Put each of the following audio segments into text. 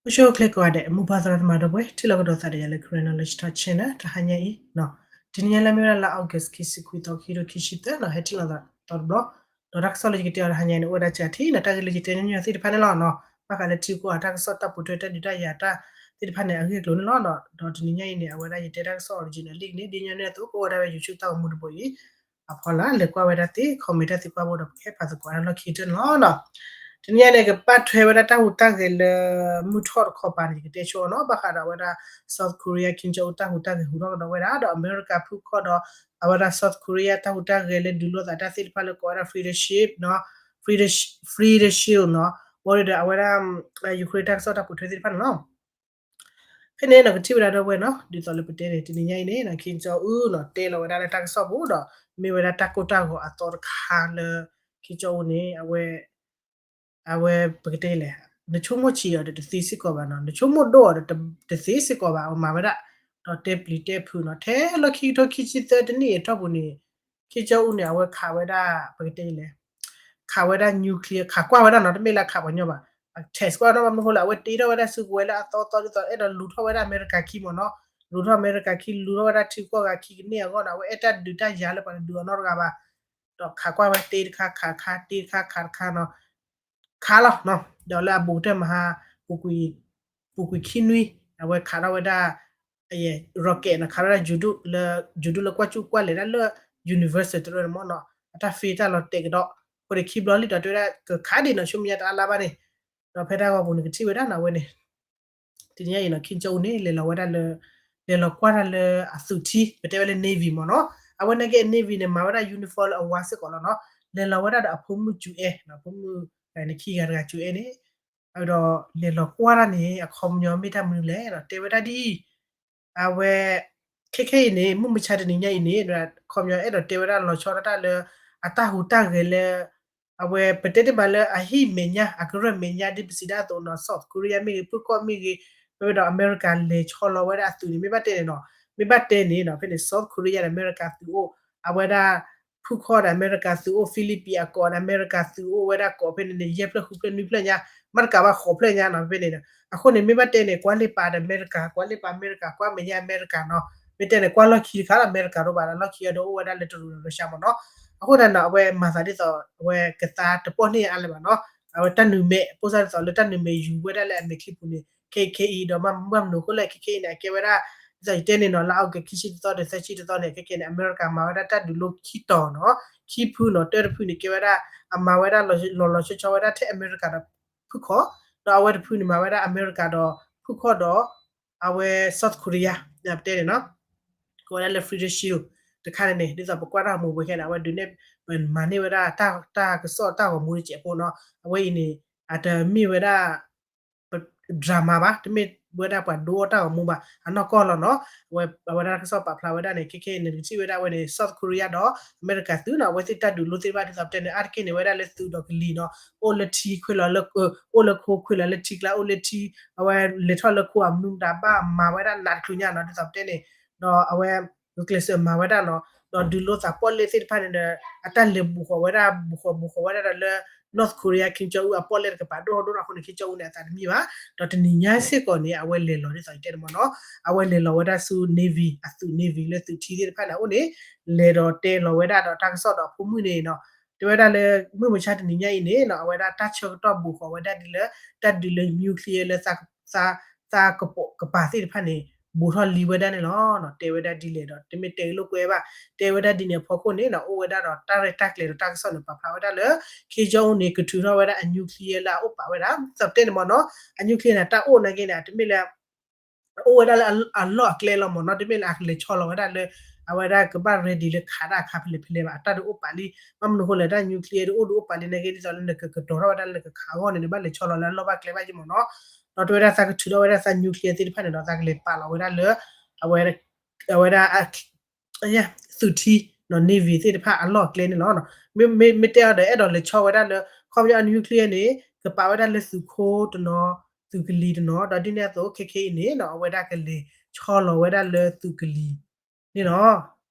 အိၣ်ဆူၣ်အိၣ်ချ့ကိးဂၤဒဲး မိၢ်ပၢ်သရၣ်သမါဒီပုၢ်ဝဲၢ် ထံၣ်လိာ်ကဒီးသးဒီးယၤလၢ Karen Knowledge Talk Channel တဟါညါအံၤ, တနံၤညါလၢမ့ၢ်ဝဲဒၣ်လါ August ခံဆံခွံသီ ခံကထိခံဆံသၢနီၤ ဟဲထံၣ်လိာ်သးသီတဘျီ, ဒီးတၢ်ကစီၣ်လၢယကတဲအီၤတဟါညါအံၤန့ၣ် အိၣ်ဝဲဒၣ်ကထံၣ်နီၤ တၢ်ဂ့ၢ်လၢယတဲညီနုၢ်သ့ၣ်တဖၣ်န့ၣ်လီၤနီၤ, ဘၣ်ဃးလၢထံကီၢ်အတၢ်ကစီၣ်တၢ်ပိာ်ထွဲတၢ်ဒုးတၢ်ယၤတၢ်သ့ၣ်တဖၣ်န့ၣ် အဂ့ၢ်အကျိၤန့ၣ်လီၤ. ဒီးတနံၤညါအံၤန့ၣ် အဝဲဒၣ်ယတဲတၢ်ကစီၣ် original link န့ၣ် ဒ်ညီနုၢ်အသိး ကအိၣ်ဝဲဒၣ်ဝဲ YouTube တၢ်ဂီၤမူတဘိအံၤ အဖီလာ် လဲၤကွၢ်ဝဲဒၣ်သ့ comment တၢ်သံကွၢ်ဖိဒီး ပကဟဲပာ်သကိးတၢ်လီၢ်ခံကတၢၢ်န့ၣ်လီၤ. တနံၤညါန့ၣ် ကဘၣ်ထွဲဝဲဒၣ်တၢ်ဟူးတၢ်ဂဲၤလၢ မုၢ်ထီၣ်တခီပၤန့ၣ် ယကတဲဆိအီၤနီၤ ဘၣ်ဃးဒီးအဝဲဒၣ် South Korea Kim Jong Un တၢ်ဟူးတၢ်ဂဲၤဟူးထီၣ်ကဒီးဝဲဒၣ် ဒီးအမဲရကၤဖုၣ်ခီၣ်ဒီး အဝဲဒၣ် South Korea တၢ်ဟူးတၢ်ဂဲၤလၢဒုးလိာ်သးတၢ်သ့ၣ်တဖၣ်လၢကိးဝဲဒၣ် Freedom Shield နီၤ, Freedom Shield နီၤ, ဘၣ်ဒီးအဝဲဒၣ် Ukraine တၢ်ကစီၣ်တၢ်ပိာ်ထွဲသ့ၣ်တဖၣ်န့ၣ်လီၤ. ဖဲန့ၣ်နီၤ ကထံၣ်ဝဲဒၣ်ဒီပုၢ်ဝဲၢ်နီၤ ဒ်သိးလၢပတဲန့ၣ် တနံၤညါအံၤန့ၣ် Kim Jong Un နီၤ တဲလီၤဝဲဒၣ်လၢတၢ်ကစီၣ်ပူၤဒီး မ့ၢ်ဝဲဒၣ်တၢ်ကိၢ်တၢ်ဂီၤအသီတခါလၢ Kim Jong Un န့ၣ် အဝဲ အဝဲပကတဲလဲၣ် နဆိကမိၣ်ဆံးအီၤဒီးတသ့စ့ၢ်ကီးဘၣ်နီၤ, နဆိကမိၣ်ဒိၣ်အီၤဒီးတသ့စ့ၢ်ကီးဘၣ် အဝဲမၤဝဲဒၣ် ဒီးတဲပျံၤတဲဖုးနီၤ ထဲလီၢ်ခံကထိခံဆံသၢတနံၣ်အတီၢ်ပူၤန့ၣ် Kim Jong Un န့ၣ် အဝဲခးဝဲဒၣ် ပကတဲလဲၣ် ခးဝဲဒၣ် nuclear ခးကွၢ်ဝဲဒၣ်နီၤ တမ့ၢ်လၢခးပှၤညီဘၣ် test ကွၢ်နီၤ ဘၣ်မနုၤအဃိလဲၣ် အဝဲတ့ထီၣ်ဝဲဒၣ်စုကဝဲၤလၢအသီသီဒ်သိး အဲၣ်ဒိးလူၤထီၣ်ဝဲဒၣ်အမဲရကၤခံမ့ၢ်နီၤ, လူၤထီၣ်အမဲရကၤခံ လူၤထီၣ်ဝဲဒၣ်ထံကီၢ်ဂၤခံကန့ၢ်အဂီၢ်နီၤ အဝဲအဲၣ်တၢ်ဒုးတၢ်ယၤလၢပှၤတဒုးအီၤနီတဂၤဘၣ်, ဒီးခးကွၢ်ဝဲတ့တခါခးတခါ တ့တခါခးတခါနီၤ ခးလီၤ, ဒီးလၢအဘူးကတၢၢ်မဟါ ပူၤကွံာ်ခံနွံ အဝဲခးထီၣ်ဝဲဒၣ် rocket နီၤ ခးထီၣ်ဝဲဒၣ် drone လၢ drone လၢကွၢ်ကၠူၣ်ကွၢ်လဲၤဒၣ်လၢ universal တရၢန့ၣ်မ့ၢ်နီၤ အတၢ်ဖ့တၢ်လီၤတဲာ်ကဒီး အဃိန့ၣ်ခံဘျီလံဒီးတဲဝဲဒၣ်ကခးဒံးနီၤ ဆူမဲာ်ညါတအါလါဘၣ်န့ၣ်, ဒီးဖဲတၢ်ဂီၤပူၤန့ၣ် ကထံၣ်ဝဲဒၣ်နီၤ အဝဲန့ၣ် တနံၤညါအံၤနီၤ Kim Jong Un န့ၣ် လဲၤလီၤဝဲဒၣ်လၢ လဲၤလီၤကွၢ်တၢ်လၢအသုးထံ ပတဲဝဲလၢ Navy မ့ၢ်နီၤ, အဝဲန့ၣ်က့ Navy န့ၣ် မၤဝဲဒၣ် uniform လၢအဝါစ့ၢ်ကီးလီၤနီၤ, လဲၤလီၤဝဲဒၣ်ဒီးအဖိမုၣ်စူအဲၣ် အဖိမုၣ်န့ၣ်ခံဂၤတဂၤစူအဲၣ်န့ၣ်, ဒီးလဲၤလီၤကွၢ်တၢ်န့ၣ် အခီပညီမ့ၢ်တၢ်မနုၤလဲၣ်ဒီး တဲဝဲဒၣ်ဒ်အံၤ အဝဲ ခဲခဲအံၤန့ၣ် မုၢ်မဆါတနံၤညါအံၤန့ၣ် ခီပညီအဲၣ်ဒိးတဲဝဲဒၣ်လီၤဆီဒၣ်တၢ်လၢ အတၢ်ဟူးတၢ်ဂဲၤလၢ အဝဲပတဲတ့ၢ်မးလၢအဟံၣ်မဲာ်ညါ အကရၢၢ်မဲာ်ညါဒ်ပစံးဒၣ်အသိးနီၤ South Korea မ့ၢ်ဂ့ၤ ဖုၣ်ခီၣ်မ့ၢ်ဂ့ၤ ဝဲဒီးအမဲရကၤလဲၤဆီလီၤဝဲဒၣ်အသုးန့ၣ် မ့ၢ်ဘၣ်တဲန့ၣ်နီၤ မ့ၢ်ဘၣ်တဲန့ၣ်နီၤ ဖဲန့ၣ် South Korea ဒီးအမဲရကၤသုးအိၣ် အဝဲဒၣ် ဖုၣ်ခီၣ်ဒီးအမဲရကၤသုးအိၣ် Philippines အကိးဒီးအမဲရကၤသုးအိၣ်ဝဲဒၣ်ကိးဖဲန့ၣ်န့ၣ် ယဲၢ်ဖျၢၣ်ဃုဖျၢၣ်နွံဖျၢၣ်ညါ မ့ၢ်တကးဘၣ်ဃိးဖျၢၣ်ညါနီၤ ဖဲန့ၣ် အဃိန့ၣ် မ့ၢ်ဘၣ်တဲန့ၣ် ကွၢ်လ့ပာ်ဒီးအမဲရကၤ ကွၢ်လ့ပာ်အမဲရကၤ ကွၢ်မဲာ်ညါအမဲရကၤနီၤ မ့ၢ်တဲန့ၣ် ကွၢ်လီၢ်ခံတခါဒီးအမဲရကၤဒိၣ်ဘၣ်ဒီး လီၢ်ခံအဒိၣ်အိၣ်ဝဲဒၣ်လၢတရူးဒီးရၢရှါမ့ၢ်နီၤ အဃိသတးန့ၣ် အဝဲမၤသးဒ်သိး အဝဲကသါတပီၢ်န့ၢ်အါလၢၤဘၣ်နီၤ အဝဲတၢ်နုာ်မဲာ် ပိၢ်စၢ်ဒ်သိးလၢတၢ်နုာ်မဲာ်ယူၤဝဲဒၣ်လၢအမဲာ်ချံပူၤန့ၣ် ခဲခဲအံၤဒီး ဘၣ်မနုၤအဃိလဲၣ် ခဲခဲအံၤန့ၣ် အကဲဝဲဒၣ် ဒ်သိးယတဲန့ၣ်နီၤ လါ August ခံဆံတသီဒီးသၢဆံတသီန့ၣ် ခဲခဲန့ၣ် အမဲရကၤမၤဝဲဒၣ်တၢ်ဒုးလိခံတီၤနီၤ ခံဖုနီၤ တၢတဖုန့ၣ် ကဲဝဲဒၣ် အမၤဝဲဒၣ်လီၤလီၤဆီဆီဝဲဒၣ်ထဲအမဲရကၤဒီး ဖုၣ်ခီၣ် ဒီးအဝဲတဖုန့ၣ် မၤဝဲဒၣ်အမဲရကၤဒီး ဖုၣ်ခီၣ်ဒီး အဝဲ South Korea ပတဲန့ၣ်နီၤ ကိးဝဲဒၣ်လၢ Freedom Shield တခါန့ၣ်န့ၣ် ဒ်သိးပကွၢ်တၢ်ဂီၤမူပူၤခဲန့ၣ် အဝဲဒုးနဲၣ် ပမၤန့ၢ်ဝဲဒၣ် တၢ်ကစီၣ်တၢ်ဂီၤမူတစဲးဖိနီၤ အဝဲအံၤန့ၣ် အတမ့ၢ်ဝဲဒၣ် drama ဘၣ် တမ့ၢ်ဝဲဒၣ်ပှၤဒိအီၣ်တၢ်ဂီၤမူဘၣ် အနီၢ်ကီၢ်လီၤနီၤ အဝဲဒၣ်ကစီၣ်ပာ်ဖျါဝဲဒၣ်န့ၣ် ခဲခဲအံၤန့ၣ် ပထံၣ်ဝဲဒၣ်ဝဲန့ၣ် South Korea ဒီး အမဲရကၤသုးနီၤ အဝဲသ့ၣ်တၢ်ဒုးလိသ့ၣ်တဖၣ်ဒ်သိးပတဲန့ၣ် အါတက့ၢ်န့ၣ် ဝဲဒၣ်လၢသုးဒီးကလံၤနီၤ အိၣ်လၢထံခွဲးလီၤလၢ အိၣ်လၢခိခွဲးလီၤလၢထံကျါ အိၣ်လၢထံ အဝဲလဲၤထီၣ်လၢခိအမနုၤမတၤဘၣ်မၤဝဲဒၣ်နးတချုးညါနီၤ ဒ်သိးပတဲန့ၣ် ဒီးအဝဲ ကျဲးစၢးမၤဝဲဒၣ်နီၤ ဒီးဒုးလိသးပီၣ်လဲၣ်သ့ၣ်တဖၣ်န့ၣ်ဒီး အတၢ်လဲၤဘူးဃီၤဝဲဒၣ် ဘူးဃီၤဘူးဃီၤဝဲဒၣ်ဒီးလၢ North Korea Kim Jong Un အပီၣ်လဲၣ်တကပၤဒိၣ်ဒိၣ်အဃိန့ၣ် Kim Jong Un န့ၣ် အသးတမံဘၣ် ဒီးတနံၤညါစ့ၢ်ကီးန့ၣ် အဝဲလဲၤလီၤဒ်သိးယတဲန့ၣ်မ့ၢ်နီၤ အဝဲလဲၤလီၤဝဲဒၣ်ဆူ Navy အသုး Navy လၢသုးထံသ့ၣ်တဖၣ်န့ၣ်အအိၣ်န့ၣ် လဲၤဒီးတဲလီၤဝဲဒၣ်ဒီးတၢ်ကစီၣ်ဒီးအဖိမုၣ်န့ၣ်နီၤ တဲဝဲဒၣ်လၢ မုၢ်မဆါတနံၤညါအံၤန့ၣ်နီၤ အဝဲဒၣ်တၢ်ဆၢကတီၢ်ဘူးဃီၤဝဲဒၣ်ဒ်လၢ တၢ်ဒုးလၢ nuclear လၢ သးကပိာ်ကပၤသ့ၣ်တဖၣ်န့ၣ် ဘူးထီၣ်လံဝဲဒၣ်န့ၣ်လီၤ. တဲဝဲဒၣ်ဒ်လဲၣ်ဒီး တမ့ၢ်တဲလိာ်ကွဲဘၣ် တဲဝဲဒၣ်ဒ်န့ၣ်အဖီခိၣ်န့ၣ်နီၤ အိၣ်ဝဲဒၣ်ဒီးတၢ်ရဲၣ်တၢ်ကျဲၤဒီးတၢ်ကစီၣ်န့ၣ် ပာ်ဖျါဝဲဒၣ်လၢ Kim Jong Un န့ၣ် ကထုးထီၣ်ဝဲဒၣ်အ nuclear လၢအအိၣ်ပာ်ဝဲဒၣ် ဒ်သိးပတဲန့ၣ်မ့ၢ်နီၤ အ nuclear န့ၣ် တၢ်အိၣ်နာ်က့န့ၣ် တမ့ၢ်လၢ အိၣ်ဝဲဒၣ်လၢအလီၢ်အကျဲလီၤမ့ၢ်နီၤ တမ့ၢ်လၢအကလဲၤဆီလီၤဝဲဒၣ်လၢ အဝဲဒၣ်ကဘၣ် ready လၢခးတၢ်အခါဖဲလဲၣ်ဖဲလဲၣ်ဘၣ် အတၢ်ဒုးအိၣ်ပာ်လံ ဘၣ်မနုၤအဃိလဲၣ် တၢ် nuclear ဒုးအိၣ်ဒုးအိၣ်ပာ်လံနာ်က့ ဒ်သိးလၢနကကတီၤထီၣ်ဝဲဒၣ်လၢနကခးအဂီၢ်န့ၣ် နဘၣ်လဲၤဆီလီၤလၢအလီၢ်ဘၣ်ကျဲဘၣ်က့မ့ၢ်နီၤ ဒီးတဲဝဲဒၣ်သးကထုးထီၣ်ဝဲဒၣ်သး nuclear သ့ၣ်တဖၣ်န့ၣ်ဒီး သးကလဲၤပာ်လီၤဝဲဒၣ်လၢ အဝဲ အဝဲဒၣ် သုးထံ Navy သ့ၣ်တဖၣ်အလီၢ်အကျဲန့ၣ်လီၤ. မ့မ့ၢ်တဲအီၤဒီး အဲၣ်ဒိးလဲၤဆီဝဲဒၣ်လၢ ခီပညီအ nuclear န့ၣ် ကပာ်ဝဲဒၣ်လၢသုးခိတနီၤ သုးကလံၤတနီၤ ဒီးဒ်န့ၣ်အသိး ခဲခဲအံၤန့ၣ်နီၤ အဝဲဒၣ်ကလဲၤဆီလီၤဝဲဒၣ်လၢသုးကလံၤန့ၣ်လီၤ.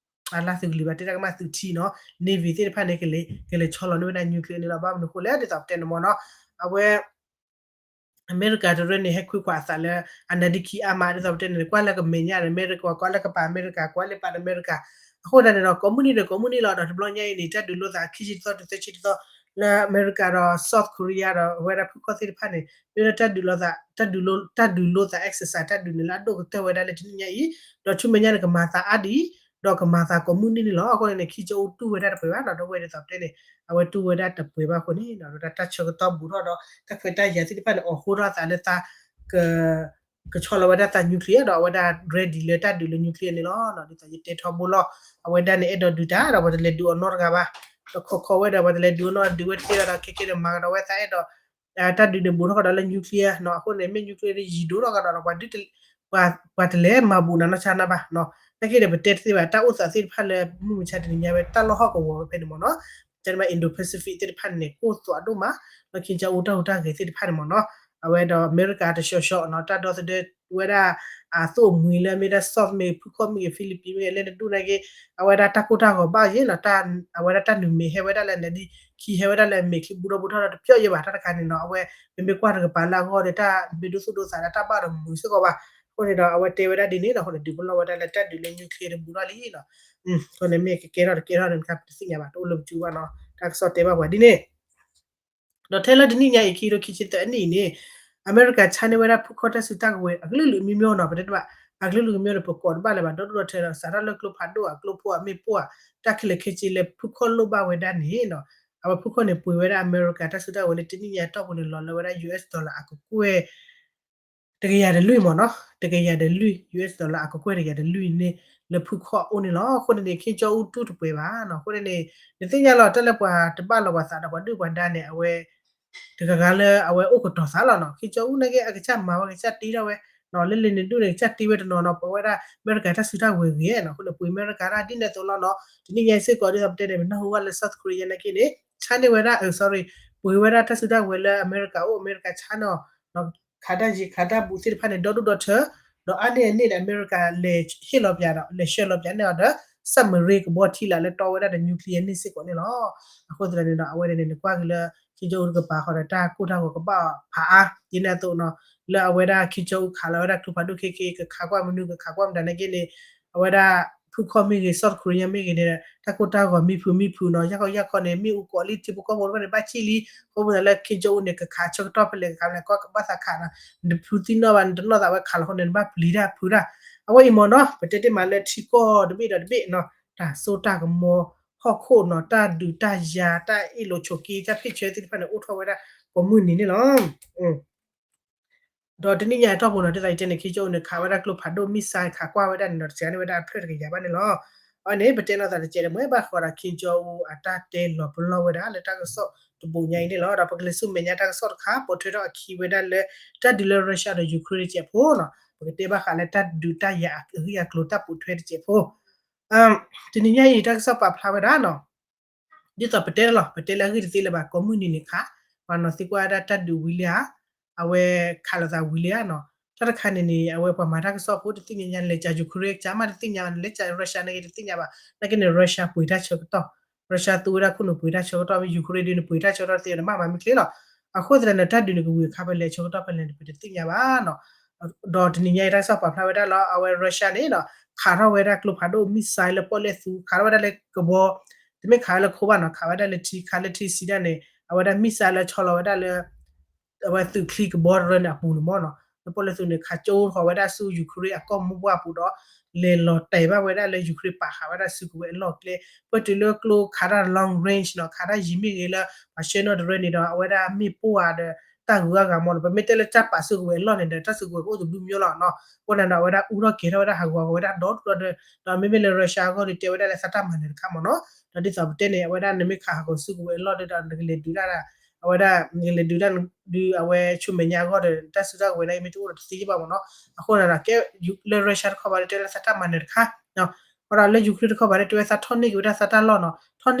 အလၢသုးကလံၤဘၣ် တဲတၢ်ကမၣ်သုးထံနီၤ Navy သ့ၣ်တဖၣ်န့ၣ် ကလဲၤ ကလဲၤဆီလီၤန့ၢ်ဝဲဒၣ် nuclear န့ၣ်လီၤ. ဘၣ်မနုၤအဃိလဲၣ် ဒ်သိးပတဲန့ၣ်မ့ၢ်နီၤ အဝဲ အမဲရကၤတရၢန့ၣ် ဟဲခွံခွးအသးလၢ အနၢၤဒံခံအါမး ဒ်သိးပတဲန့ၣ် ကွၢ်လၢကမဲာ်ညါဒီးအမဲရကၤ ကွၢ်လၢကပာ်အမဲရကၤ ကွၢ်လၢပာ်ဒီးအမဲရကၤ အဃိသတးန့ၣ်ဒီး ကိးမုၢ်နံၤဒီးကိးမုၢ်နံၤလီၤ ဒီးတဘျီညါအံၤန့ၣ် တၢ်ဒုးလိာ်သးခံဆံတသီတုၤသၢဆံတသီ လၢအမဲရကၤဒီး South Korea ဒီးအဝဲဒၣ်ဖုခီၣ်သ့ၣ်တဖၣ်န့ၣ် မ့ၢ်ဝဲဒၣ်တၢ်ဒုးလိာ်သး တၢ်ဒုးလိာ်သး exercise တၢ်ဒုးန့ၣ်လၢအဒိၣ်ကတၢၢ်ဝဲဒၣ်လၢတနံၣ်ညါအံၤ ဒီးဆူမဲာ်ညါန့ၣ် ကမၤသးအါဒံး ဒီးကမၤသးကိးမုၢ်နံၤန့ၣ်လီၤ. အဃိန့ၣ် Kim Jong Un တူၢ်ဝဲဒၣ်တပှဲၤဘၣ်နီၤ ဒီးဝဲဒ်သိးပတဲန့ၣ် အဝဲတူၢ်ဝဲဒၣ်တပှဲၤဘၣ်အဃိန့ၣ် ဒီးတၢ်ဆၢကတီၢ်ဘူးထီၣ်ဒီး တၢ်ခွဲးတၢ်ယာ်သ့ၣ်တဖၣ်န့ၣ် အိးထီၣ်ထီၣ်သးလၢသး က ကဆီလီၤဝဲဒၣ်သး nuclear ဒီးအဝဲဒၣ် ready လၢတၢ်ဒုးလၢ nuclear န့ၣ်လီၤ. ဒ်သိးယတဲထီဘိလီၤ အဝဲဒၣ်န့ၣ် အဲၣ်ဒိးဒုးတၢ်ဒီး ပှၤတလဲၤဒုးအီၤနီတဂၤဘၣ် ဒီးခီခီဝဲဒီး ပှၤတလဲၤဒုးအီၤနီ ဒုးဝဲတသ့ဒီး ခဲကဲန့ၣ် မၤကဒီးဝဲသးအဲၣ်ဒိး တၢ်ဒုးန့ၣ်ဘူးထီၣ်ကဒီးလၢ nuclear နီၤ အဃိန့ၣ် မ့ၢ် nuclear န့ၣ် ယံၤဒိၣ်ထီၣ်ကဒီးဒီး ပှၤဒုး ပှၤတလဲၤမၤဘူးနၤနီၢ်ဆါနၤဘၣ်နီၤ နာ်က့ဒီး ပတဲတသ့ဘၣ် တၢ်အိၣ်သးသ့ၣ်တဖၣ်လၢမုၢ်မဆါတနံၤညါဝဲ တၢ်လီၢ်ဟီၣ်ကဝီၤဝဲဖဲန့ၣ်မ့ၢ်နီၤ တဲမး Indo-Pacific သ့ၣ်တဖၣ်န့ၣ် ကိၢ်သွးဒိၣ်မး လၢ Kim Jong Un တၢ်ဟူးတၢ်ဂဲၤသ့ၣ်တဖၣ်န့ၣ်မ့ၢ်နီၤ အဝဲဒီးအမဲရကၤတဆှီဆှီနီၤ တၢ်ဒီသဒၢဝဲဒၣ် အသိၣ်အမှံၤလၢမ့ၢ်ဒၣ် South မ့ၢ်ဖုခီၣ်မ့ၢ်ဂ့ၤ Philippines မ့ၢ်ဂ့ၤ လဲၤတဒူၣ်နာ်က့ အဝဲဒၣ်တၢ်ကိၢ်တၢ်ဂီၤဘၣ်ယ့ၣ်နီၤ အဝဲဒၣ်တၢ်နုာ်မ့ၢ်ဟဲဝဲဒၣ်လၢနဒံခံ ဟဲဝဲဒၣ်လၢအမဲာ်ချံဘူးထီၣ်ဘူးထီၣ်ဒီးတပျီၣ်ယဲၢ်ဘၣ် တၢ်တခါန့ၣ်နီၤ အဝဲ မ့မ့ၢ်ကွၢ်တကပၤလၢအဂီၢ်ဒီး တၢ်မ့ၢ်ဒိၣ်သူၣ်ဒိၣ်သးဒီးတၢ်ဘၣ်ဒီးမုာ်စ့ၢ်ကီးဘၣ် အဃိန့ၣ်ဒီး အဝဲတဲဝဲဒၣ်ဒ်န့ၣ်နီၤ အဃိန့ၣ် ဒုးပလီၢ်ဝဲဒၣ်လၢတၢ်ဒုးလၢ nuclear တဘူးထီၣ်လံနီၤ အဃိန့ၣ်မ့ၢ်ကကဲထီၣ်တကဲထီၣ်န့ၣ် တခါပတသ့ၣ်ညါဘၣ် တအိၣ်လၢပစုဘၣ်နီၤ တၢ်ကစီၣ်တဲဘၣ်ပှၤဒ်န့ၣ် ဒီးထဲလၢတနံၣ်ညါအံၤ ခံကထိခံဆံသၢအနံၣ်အံၤန့ၣ် အမဲရကၤဆါန့ၢ်ဝဲဒၣ်ဖုခီၣ်တၢ်စုတၢ်ကဝဲၤအကလုာ်လုာ်မံၤမံၤနီၤ ပတဲတဘၣ် အကလုာ်လုာ်ကမံၤဒီး ပကိးတဘၣ်လၢၤဘၣ် ဒီဒူၣ်ဒီထၢဒီး စးထီၣ်လၢကျိဖးဒိၣ်အကျိဖိအမ့ၢ်ပိၢ်ဧါ တၢ်ခဲလၢာ်ခဲဆ့လၢဖုခီၣ်လိၣ်ဘၣ်ဝဲဒၣ်န့ၣ်နီၤ အဝဲဖုခီၣ်န့ၣ်ပှ့ၤဝဲဒၣ်အမဲရကၤတၢ်စုတၢ်ကဝဲၤလၢတနံၣ်ညါအတီၢ်ပူၤန့ၣ် လီၤလၢဝဲဒၣ် US dollar အကကွဲၢ် တကယၤတလွံၢ်မ့ၢ်နီၤ တကယၤတလွံၢ် US dollar အကကွဲၢ်တကယၤတလွံၢ်န့ၣ် လၢဖုခီၣ်အအိၣ်န့ၣ်လီၤ. အဃိန့ၣ်န့ၣ် Kim Jong Un တူၢ်တပှဲၤဘၣ်နီၤ အဃိန့ၣ်န့ၣ် နသ့ၣ်ညါလီၤ တၢ်လၢပှၤတဘၣ်လီၤပှၤသးဒီးပှၤဒုၣ်ပှၤဒါန့ၣ် အဝဲ တဂၤဂၤလၢအဝဲအိၣ်ကတီၤသးလီၤနီၤ Kim Jong Un နာ်က့ အကစၢ်မၤဝဲကစၢ်တ့ထီၣ်ဝဲနီၤ လၢလံာ်န့ၣ်ဒိၣ်န့ၣ် ကစၢ်တ့ဝဲတနီၤနီၤ ပဝဲဒၣ်အမဲရကၤတၢ်စုတၢ်ကဝဲၤဂ့ၤနီၤ အဃိန့ၣ် ပှ့ၤအမဲရကၤတၢ်ဒ်န့ၣ်အသိးလီၤနီၤ တနံၣ်ညါစ့ၢ်ကီးဒ်သိးပတဲန့ၣ် ပနၢ်ဟူဘၣ်လၢ South Korea နာ်က့န့ၣ် ဆါန့ၢ်ဝဲဒၣ် sorry ပှ့ၤဝဲဒၣ်တၢ်စုတၢ်ကဝဲၤလၢအမဲရကၤအိၣ် အမဲရကၤဆါနီၤ ခးတၢ်ယံၤခးတၢ်ဘူးသ့ၣ်တဖၣ်န့ၣ် ဒီဒူၣ်ဒီထၢ ဒီးအါန့ၢ်အန့ၣ်ဒီး အမဲရကၤလဲၤဟ့ၣ်လီၤပၠးဒီး လဲၤဆှၢလီၤပၠးန့ၢ်အီၤဒီး submarine ကဘီထံလာ်လၢတီဝဲဒၣ်ဒီး nuclear န့ၣ်စ့ၢ်ကီးန့ၣ်လီၤ. အဃိသတးန့ၣ်ဒီး အဝဲန့ၣ်န့ၣ် နကွၢ်က့ၤလၢ Kim Jong Un တကပၤဃီဒီး တၢ်ကိၢ်တၢ်ဂီၤကဘၣ်ဖးအါ ဒ်န့ၣ်အသိးနီၤ လၢအဝဲဒၣ် Kim Jong Un ခးလီၤဝဲဒၣ်ကျိဖးဒိၣ်ခဲက့ ကခးကွၢ်မနုၤ ကခးကွၢ်မတၤနာ်က့န့ၣ် အဝဲဒၣ် ဖုခီၣ်မ့ၢ်ဂ့ၤ South Korea မ့ၢ်ဂ့ၤန့ၣ် တၢ်ကိၢ်တၢ်ဂီၤမံဖုးမံဖုးနီၤ ယၢ်ခီယၢ်ခီန့ၣ် မ့ၣ်အူကိးလံ ထံဖိကီၢ်ဖိတဖၣ်န့ၣ် ဘၣ်ဆံၣ်လံ အဃိသတးလၢ Kim Jong Un န့ၣ် ကခးဆၢကတီၢ်ဖဲလဲၣ် ကခးဖဲလဲၣ် ကဘၣ်သးခးနီၤ နတဖုးသံနီၣ်ဘၣ် နတနီၣ်သးဝဲခးလီၤအဃိန့ၣ် နဘၣ်ပျံၤတၢ်ဖုးတၢ် အဝဲအံၤမ့ၢ်နီၤ ပတဲတ့ၢ်မးလၢထံကီၢ်တဘ့ၣ်ဒီးတဘ့ၣ်နီၤ တၢ်စိတၢ်ကမီၤ ဟီၣ်ခိၣ်နီၤ တၢ်ဒုးတၢ်ယၤ တၢ်အ့ၣ်လိာ်ဆိးက့ တၢ်ဖ့ၣ်ဆၢသ့ၣ်တဖၣ်န့ၣ် အိၣ်ထီၣ်ဝဲဒၣ်ကိးမုၢ်နံၤန့ၣ်လီၤ. ဒီးတနံၣ်ညါအတီၢ်ပူၤနီၤ ဒ်သိးယတဲန့ၣ် Kim Jong Un န့ၣ် ခးဝဲဒၣ်ကျိဖးဒိၣ် missile ခးကွၢ်ဝဲဒၣ်န့ၣ်ဒီး တစှၤန့ၢ်ဝဲဒၣ်အဖျၢၣ်တကယၤဘၣ်န့ၣ်လီၤ. အဝဲန့ၣ် ပတဲလိာ်သးတစဲးဒီး မ့ၢ်ဘၣ်ဃးဒီး Kim Jong Un အတၢ်တဲလီၤပလီၢ်ဝဲဒၣ်လၢတၢ်ကစီၣ်တဘိညါအံၤန့ၣ်လီၤ. ဒီးပကလဲၤဆူမဲာ်ညါတၢ်ကစီၣ်တခါ ပိာ်ထွဲထီၣ်အခံဝဲဒၣ်လၢ တၢ်ဒုးလၢ Russia ဒီး Ukraine တစဲးဖိနီၤ ပကတဲဘၣ်ဃးလၢတၢ်ဒုးတၢ်ယၤအဂ့ၢ်အကျိၤတၢ်ပိာ်ထွဲတစဲးဖိ တနံၤညါအံၤ တၢ်ကစီၣ်ပာ်ဖျါဝဲဒၣ်နီၤ ဒ်သိးပတဲလီၤ ပတဲလၢအဂ့ၢ်တသ့လၢၤဘၣ် ကိးမုၢ်နံၤန့ၣ်ခါ ပှၤနီၤသံကွၢ်ဝဲဒၣ်တၢ်ဒုးဝံၤလံဧါ အဝဲခးလိာ်သးဝံၤလံဧါနီၤ တၢ်တခါန့ၣ်န့ၣ် အဝဲပှၤမၤတၢ်ကစီၣ်ဖိတသ့ၣ်ညါညါ နလဲၤကး Ukraine ကးမးတသ့ၣ်ညါဘၣ် နလဲၤကး Russia န့ၣ်ဂ့ၤတသ့ၣ်ညါဘၣ် နာ်က့န့ၣ် Russia ပှ့ၤတၢ်ဆၢကတီၢ် Russia သူဝဲဒၣ်ခိၣ်နူာ်ပှ့ၤတၢ်ဆၢကတီၢ် Ukraine ဒုးန့ၣ်ပှ့ၤတၢ်ဆၢကတီၢ်တသ့ နဘၣ်မၤမ့ၢ်ချ့လီၤ အဃိသတးန့ၣ် တၢ်ဒုးန့ၣ်ကဝံၤအခါဖဲလဲၣ် ဆၢကတီၢ်ဖဲလဲၣ်န့ၣ် ပတသ့ၣ်ညါဘၣ်နီၤ ဒီးတနံၤညါအံၤတၢ်ကစီၣ်ပာ်ဖျါဝဲဒၣ်လီၤ အဝဲ Russia န့ၣ်နီၤ ခးထီၣ်ဝဲဒၣ်ကျိဖးဒိၣ် missile လၢပီၣ်လဲၣ်သူ ခးထီၣ်ဝဲဒၣ်လၢကဘီ တမ့ၢ်ခးဝဲလၢခိဘၣ်နီၤ ခးဝဲဒၣ်လၢထံ ခးလၢထံဆံးဒၣ်န့ၣ် အဝဲဒၣ် missile လၢဆီလီၤဝဲဒၣ်လၢ အဝဲသုးချံကဘီတရၢန့ၣ်အပူၤန့ၣ်မ့ၢ်နီၤ လၢပီၣ်လဲၣ်သူန့ၣ် ခးကၠိထီၣ်ဝဲဒၣ်ဆူ Ukraine အကီၢ်မိၢ်ပှၢ်ပူၤဒီး လဲၤလီၤတဲာ်ဘၣ်ဝဲဒၣ်လၢ Ukraine ပာ်ဃာ်ဝဲဒၣ်စုကဝဲၤအလီၢ်ကျဲ ပၢၢ်တုၤလၢကျိခးတၢ် long range နီၤ ခးတၢ်ယံၤမ့ၢ်ဂ့ၤလၢ ပှၤဆှၢနီၣ်တရၢန့ၣ်ဒီး အဝဲဒၣ်မ့ၣ်ပိၢ်ဧါဒီး တၢ်ဂုၤအါဂၤမ့ၢ်နီၤ ပမ့ၢ်တဲလၢတၢ်ပာ်စုကဝဲၤအလီၢ်န့ၣ်ဒီး တၢ်စုကဝဲၤကအိၣ်တဘျုးမံၤလီၤနီၤ အဃိန့ၣ်ဒီး အဝဲဒၣ်အူထီၣ်ကဲၤထီၣ်ဝဲဒၣ်ဟးဂူာ်ဟးဂီၤဝဲဒၣ်ဒီဒူၣ်ဒီဒီ ဒီးမ့မ့ၢ်လၢ Russia အဂီၢ်ဒီး တဲဝဲဒၣ်လၢသးတၢ်မၤနၢၤတခါမ့ၢ်နီၤ ဒီးဒ်သိးပတဲန့ၣ် အဝဲဒၣ်နမ့ၢ်ခးဟးဂီၤစုကဝဲၤအလီၢ်ဒီး နကလဲၤဒုးတၢ် အဝဲဒၣ် နကလဲၤဒုးတၢ် ဒုးအဝဲဆူမဲာ်ညါအဂီၢ်ဒီး တၢ်စုတၢ်ကဝဲၤန့ၣ် မ့ၢ်တအိၣ်ဒီးတသ့ဘၣ်မ့ၢ်နီၤ အဃိန့ၣ်ဒီး ကဲ လၢ Russia တခီဘၣ်ဒီး တဲဝဲဒၣ်သးတၢ်မၤနၢၤတခါ အဃိဒီးလၢ Ukraine တခီဘၣ်ဒီး တဲဝဲသးထီၣ်န့ၢ်က့ၤဝဲဒၣ်သးတၢ်လီၢ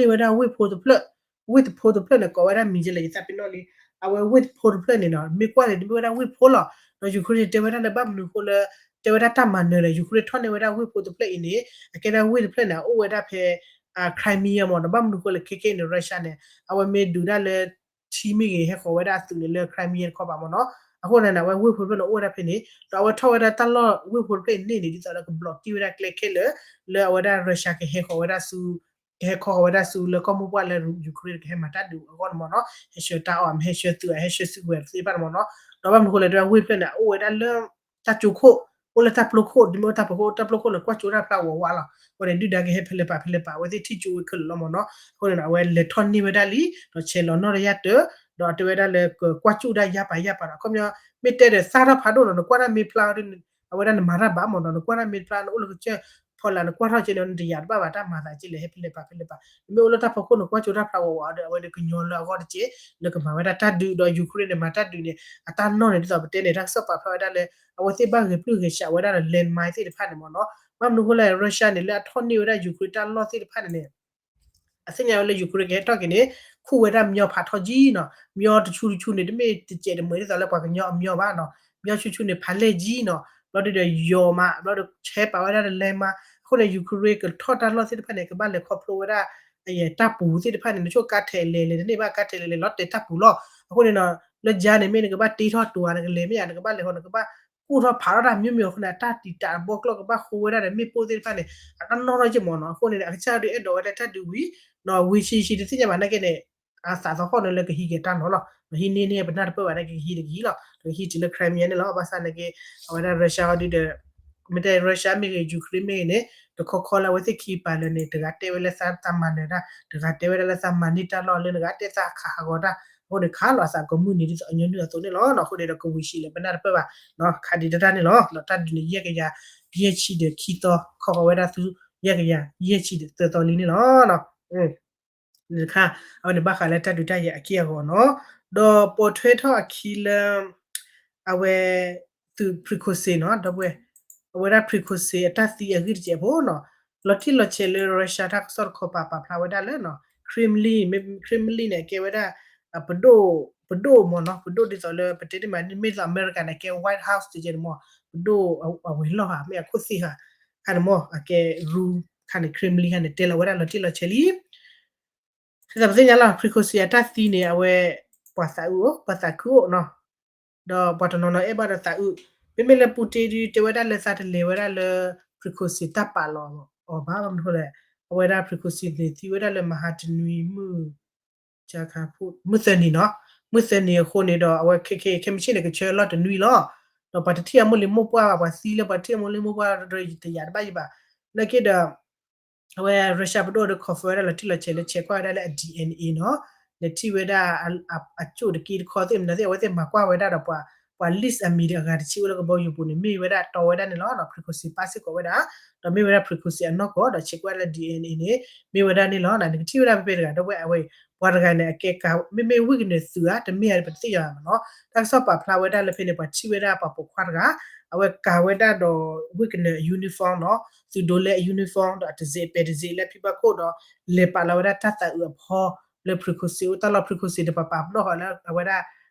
်နီၤ ထီၣ်န့ၢ်ဝဲဒၣ်ဝ့ၢ်ဖိတဖျၢၣ် ဝ့ၢ်တဖိတဖျၢၣ်န့ၣ် ကိးဝဲဒၣ်မံၤယဲလဲၣ် ယသးပ့ၤနီၣ်လံ အဝဲဝ့ၢ်တဖိတဖျၢၣ်န့ၣ်နီၤ မ့ၢ်ကွၢ်န့ၣ် တမ့ၢ်ဝဲဒၣ်ဝ့ၢ်ဖိလီၤ ဒီး Ukraine န့ၣ် တဲဝဲဒၣ်လၢဘၣ်မနုၤအဃိလၢ တဲဝဲဒၣ်တၢ်မၤနၢၤဒီး Ukraine ထီၣ်န့ၢ်ဝဲဒၣ်ဝ့ၢ်ဖိတဖျၢၣ်အံၤန့ၣ် အကဲဒၣ်ဝ့ၢ်တဖျၢၣ်န့ၣ် အအိၣ်ဝဲဒၣ်ဖဲ Crimea မ့ၢ်နီၤ ဘၣ်မနုၤအဃိလဲၣ် ခဲကဲအံၤန့ၣ် Russia န့ၣ် အဝဲမ့ၢ်ဒုးဒၣ်လၢ ထံမ့ၢ်ဂ့ၤ ဟဲဃီၤဝဲဒၣ်အသုးန့ၣ်လၢ Crimea တခီဘၣ်မ့ၢ်နီၤ အဃိန့ၣ် အဝဲဝ့ၢ်ဖိတဖျၢၣ်န့ၣ် အိၣ်ဝဲဒၣ်ဖဲန့ၣ် ဒီးအဝဲထီၣ်ဝဲဒၣ်တၢ်လီၢ်ဝ့ၢ်ဖိတဖျၢၣ်အံၤန့ၣ်န့ၣ် ဒ်သိးလၢကဘျီးက့ၤဝဲဒၣ်ကျဲခဲလၢာ် လၢအဝဲဒၣ် Russia ကဟဲဃီၤဝဲဒၣ်ဆူ ကဟဲခီဃီၤဝဲဒၣ်ဆူလၢကီၢ်မိၢ်ပှၢ်လၢ Ukraine ကဟဲမၤတၢ်ဒုးအဂီၢ်န့ၣ်မ့ၢ်နီၤ, ဟဲဆှၢတၢ်အီၣ် မ့ၢ်ဟဲဆှၢသုး ဟဲဆှၢသုးဝဲသ့ၣ်တဖၣ်န့ၣ်မ့ၢ်နီၤ, ဒီးဘၣ်မနုၤဃိလဲၣ် တဝဲဝ့ၢ်ဖျၢၣ်န့ၣ် အအိၣ်ဝဲဒၣ်လၢ တၢ်ကၠိခိၣ် အိၣ်လၢတၢ်ပျိခိၣ် ဒ်မ့ၢ်အိၣ်တၢ်ပျိခိၣ် တၢ်ပျိခိၣ်န့ၣ် ကွၢ်ကၠိတၢ်ဖျါဝးဝးလီၤ, အဃိန့ၣ် ဒုၣ်ဒါကဟဲဖဲလဲၣ်ပာ်ဖဲလဲၣ်ပာ် အဝဲသ့ၣ်ထံၣ်ကၠိဝဲခဲလၢာ်လီၤမ့ၢ်နီၤ, အဃိန့ၣ် အဝဲလဲၤထီၣ်န့ၢ်ဝဲဒၣ်လံ ဒီးဆဲးလီၤနီၣ်တယၢ်တၢၢ် ဒီးတဲဝဲဒၣ်လၢကကွၢ်ကၠိဒၣ်ယါပာ်ယါပာ်ဒီး ခီပညီ မ့ၢ်တဲဒီးသၣ်ထီၣ်ဖးဒိၣ်နီၤ နကွၢ်တၢ်မ့ၢ်ဖျါ အဝဲဒၣ်နမၤတၢ်ဘၣ်မ့ၢ်နီၤ နကွၢ်တၢ်မ့ၢ်ဖျါ နအိၣ်လၢကစၢၢ်ဖီလာ် နကွၢ်ထီၣ်က့န့ၣ် နတယာ်တဘၣ်ဘၣ် တၢ်မၤသးက့လဲၣ် ဟဲဖဲလဲၣ်ပာ်ဖဲလဲၣ်ပာ်, နမ့ၢ်အိၣ်လၢတၢ်ဖီခိၣ် နကွၢ်ကၠိတၢ်ဖျါဝးဝးဒီး အဝဲဒၣ်ကညီလၢအဂီၢ်တက့ၢ် လၢကမၤဝဲဒၣ်တၢ်ဒုးဒီး Ukraine န့ၣ် မၤတၢ်ဒုးန့ၣ် အတၢ်နီၣ်န့ၣ် ဒ်သိးပတဲန့ၣ် တၢ်ကစီၣ်ပာ်ဖျါဝဲဒၣ်လၢ အဝဲသ့ၣ်ဘၣ်ဂဲၤပျုၢ်ဂဲၤဆှးဝဲဒၣ်ဒီး landmine သ့ၣ်တဖၣ်န့ၣ်မ့ၢ်နီၤ, ဘၣ်မနုၤဃိလဲၣ် Russia န့ၣ် လၢအထီၣ်န့ၢ်ဝဲဒၣ် Ukraine တၢ်လီၢ်သ့ၣ်တဖၣ်န့ၣ်န့ၣ် အသ့ၣ်ညါဝဲလၢ Ukraine ကဟဲထီၣ်က့ၤန့ၣ် ခူၣ်ဝဲဒၣ်မညီဖးထီကံနီၤ, မညီတဆူတဆူန့ၣ် တမ့ၢ်တစဲးတမှဲၤ ဒ်သိးလၢပှၤကညီအမညီဘၣ်နီၤ, မညီဆူတဆူန့ၣ် ဖးလဲၢ်ကံနီၤ, ဘျီဒုဒီးယီၤမး ဘျီဒီးဆဲးပာ်ဝဲဒၣ်ဒီး landmine အဃိန့ၣ် Ukraine ကထီၣ်တၢ်လီၢ်သ့ၣ်တဖၣ်န့ၣ် ကဘၣ်လဲၤခီဖျိဝဲဒၣ် အတၢ်ပူၤသ့ၣ်တဖၣ်န့ၣ် နဆိကမိၣ်ကါထဲးလဲၤလဲၤတန့ၢ်ဘၣ် ကါထဲးလဲၤလဲၤလီၤတဲာ်တၢ်ပူၤလီၤ, အဃိန့ၣ်နီၤ လၢကါန့ၣ်မ့ၢ်နကဘၣ်တ့ထီၣ်တွၤ နကလဲၤမ့ၢ်ဧါ နကဘၣ်လဲၤဃီ နကဘၣ်ကူၣ်ထီၣ်ဖးထီၣ်တၢ်မ့ၢ်မ့ၢ်အဃိန့ၣ် အတၢ်တံာ်တာ်အဘီကျီၢ်ကဘၣ်ဃိဝဲဒၣ်ဒီးမ့ၣ်ပိၢ်သ့ၣ်တဖၣ်န့ၣ် အတၢ်နီၣ်ထီၣ်က့မ့ၢ်နီၤ, အဃိန့ၣ် အကစၢ်ဒုးအဲၣ်ဒိးဝဲဒၣ်တၢ်ဒုးဝံၤ နီၤ ဝံၤဆံးဆံးတသ့ၣ်ညါဘၣ်နာ်က့န့ၣ် အသးသဟီၣ်န့ၣ်လၢကဟံးက့ၤတၢ်လီၢ်လီၤ, ဟံးန့ၢ်န့ၢ်ပနၢ်တပၢၢ်ဘၣ်နာ်က့ ကဟံးတကဟံးလီၤ, ကဟံးတုၤလၢ Crimea န့ၣ်လီၤ, ဘၣ်ဆၣ်နာ်က့ အဝဲဒၣ် Russia ဟီဒုဒီး မ့ၢ်တဲ Russia မ့ၢ်ဂ့ၤ Ukraine မ့ၢ်ဂ့ၤန့ၣ် တခီခီလၢအဝဲသ့ၣ်ခံပာ်လၢာ်န့ၣ် တဂၤတဲဝဲလၢသးမၤနၢၤတၢ် တဂၤတဲဝဲဒၣ်လၢသးမၤန့ၢ်တၢ်လီၢ်လၢနဂၤတဲသးခးဟးဂီၤတၢ်, အဃိန့ၣ် ခးလီၤအသးကိးမုၢ်နံၤဒ်သိးအညီနုၢ်အသိးန့ၣ်လီၤ, အဃိန့ၣ်ဒီးကဝံၤဆံးလၢပနၢ်တပၢၢ်ဘၣ်, ခးဒံးတၢ်န့ၣ်လီၤ, ဒီးတၢ်ဒုးန့ၣ် ယဲၢ်ကယၤယဲၢ်ဆံဒီးခံသီ ခီဃီၤဝဲဒၣ်ဆူ ယဲၢ်ကယၤယဲၢ်ဆံဒီးသၢသီလံန့ၣ်လီၤ. တခါ အဝဲန့ၣ်ဘၣ်ဃးလၢတၢ်ဒုးတၢ်ယၤအက့ၢ်အဂီၤနီၤ, ဒီးပိာ်ထွဲထီၣ်အခံလၢ အဝဲ သုး Prigozhin နီၤ ဒီပုၢ်ဝဲၢ်, အဝဲဒၣ် Prigozhin အတၢ်သံအဂ့ၢ်တစဲးဖိနီၤ, လီၤတံၢ်လီၤဆဲးလၢ Russia တၢ်ကစီၣ်တခီပၤပာ်ဖျါဝဲဒၣ်လၢ Kremlin, Kremlin န့ၣ် ကဲဝဲဒၣ် ပဒိၣ်, ပဒိၣ်မ့ၢ်နီၤ, ပဒိၣ်ဒ်သိးလၢပတဲတ့ၢ်မး မ့ၢ်သိးအမဲရကၤန့ၣ် ကဲ White House တကဲန့ၣ်မ့ၢ် ပဒိၣ်အဝဲၤလီၢ်ဧါ မ့ၢ်အခိၣ်သ့ၣ်ဧါ, ခါန့ၣ်မ့ၢ် အကဲ ရူ ခါန့ၣ် Kremlin ခါန့ၣ် တဲလီၤဝဲဒၣ်လီၤတံၢ်လီၤဆဲးလံ ဒ်သိးပသ့ၣ်ညါလီၤ Prigozhin အတၢ်သံန့ၣ် အဝဲ ပှၤသးအုးအိၣ် ပှၤသးခုအိၣ်နီၤ, ဒီးပှၤတနီၤနီၤအဲၣ်ဘၣ်ဒီးသးအုး, မ့မ့ၢ်လၢ Putin ဒုတဲဝဲဒၣ်လၢသးတလဲၤဝဲဒၣ်လၢ Prigozhin တၢ်ပာ်လီၤအီၤဘၣ်, ဘၣ်မနုၤဃိလဲၣ်, အဝဲဒၣ် Prigozhin န့ၣ် သံဝဲဒၣ်လၢမဟါတနွံမုၢ် မုၢ်သၢနံၤနီၤ, မုၢ်သၢနံၤအဃိန့ၣ်ဒီး အဝဲခဲခဲခဲမုၢ်ဆ့ၣ်န့ၣ် ကဆၢလီၢ်တနွံလီၤ, ဒီးပှၤတထံၣ်အမိၢ်လံၤမိၢ်ပှၢ်ဘၣ်, ပှၤသံလၢပှၤထံၣ်အမိၢ်လံၤမိၢ်ပှၢ်ဒီးတယာ်တဘၣ်ယံၤဘၣ်, နာ်က့ဒီး အဝဲ Russia ပဒိၣ်ဒီး confirm ဝဲဒၣ်လီၤတံၢ်လီၤဆဲးလၢ ဆဲးကွၢ်ဝဲဒၣ်လၢအ DNA နီၤ, လဲၤထံၣ်ဝဲဒၣ် အကၠိၣ်တက့တခီသ့ၣ်မနုၤသ့ၣ် အဝဲသ့ၣ်မၤကွၢ်ဝဲဒၣ်ဒီးပှၤ ပှၤ list အမံၤဒီးအဂၤတဆံအိၣ်လၢကဘီယူၤပူၤန့ၣ် မ့ၢ်ဝဲဒၣ်တီဝဲဒၣ်န့ၣ်လီၤ, Prigozhin ပာ်စ့ၢ်ကီးဝဲဒၣ်, ဒီးမ့ၢ်ဝဲဒၣ် Prigozhin အနီၢ်ကီၢ်ဒီးဆဲးကွၢ်လၢ DNA န့ၣ် မ့ၢ်ဝဲဒၣ်န့ၣ်လီၤ, နကထံၣ်ဝဲဒၣ်ဖဲဖဲတဂၤ ဒီပုၢ်ဝဲၢ်အဝဲ ပှၤတဂၤန့ၣ် အကဲကၤ မ့မ့ၢ် Wagner သုးဧါ တမ့ၢ်ဧါ ပတသ့ၣ်ညါဘၣ်မ့ၢ်နီၤ, တၢ်ကစီၣ်ပာ်ဖျါဝဲဒၣ်လၢဖဲန့ၣ် ပှၤထံၣ်ဝဲဒၣ်ပှၤပိာ်ခွါတဂၤ အဝဲကၤဝဲဒၣ်ဒီး Wagner uniform နီၤ, သုးဒိးလဲ uniform ဒီးအတစဲးပဲာ်တစဲးလၢဖံဘၣ်ခိၣ်ဒီး လဲၤပာ်လီၤဝဲဒၣ်တၢ်သးအုးအဖီ လၢ Prigozhin အိၣ်တၢ်လီၢ် Prigozhin တပၤပာ်ပနီၣ်ဃီလၢအဝဲဒၣ်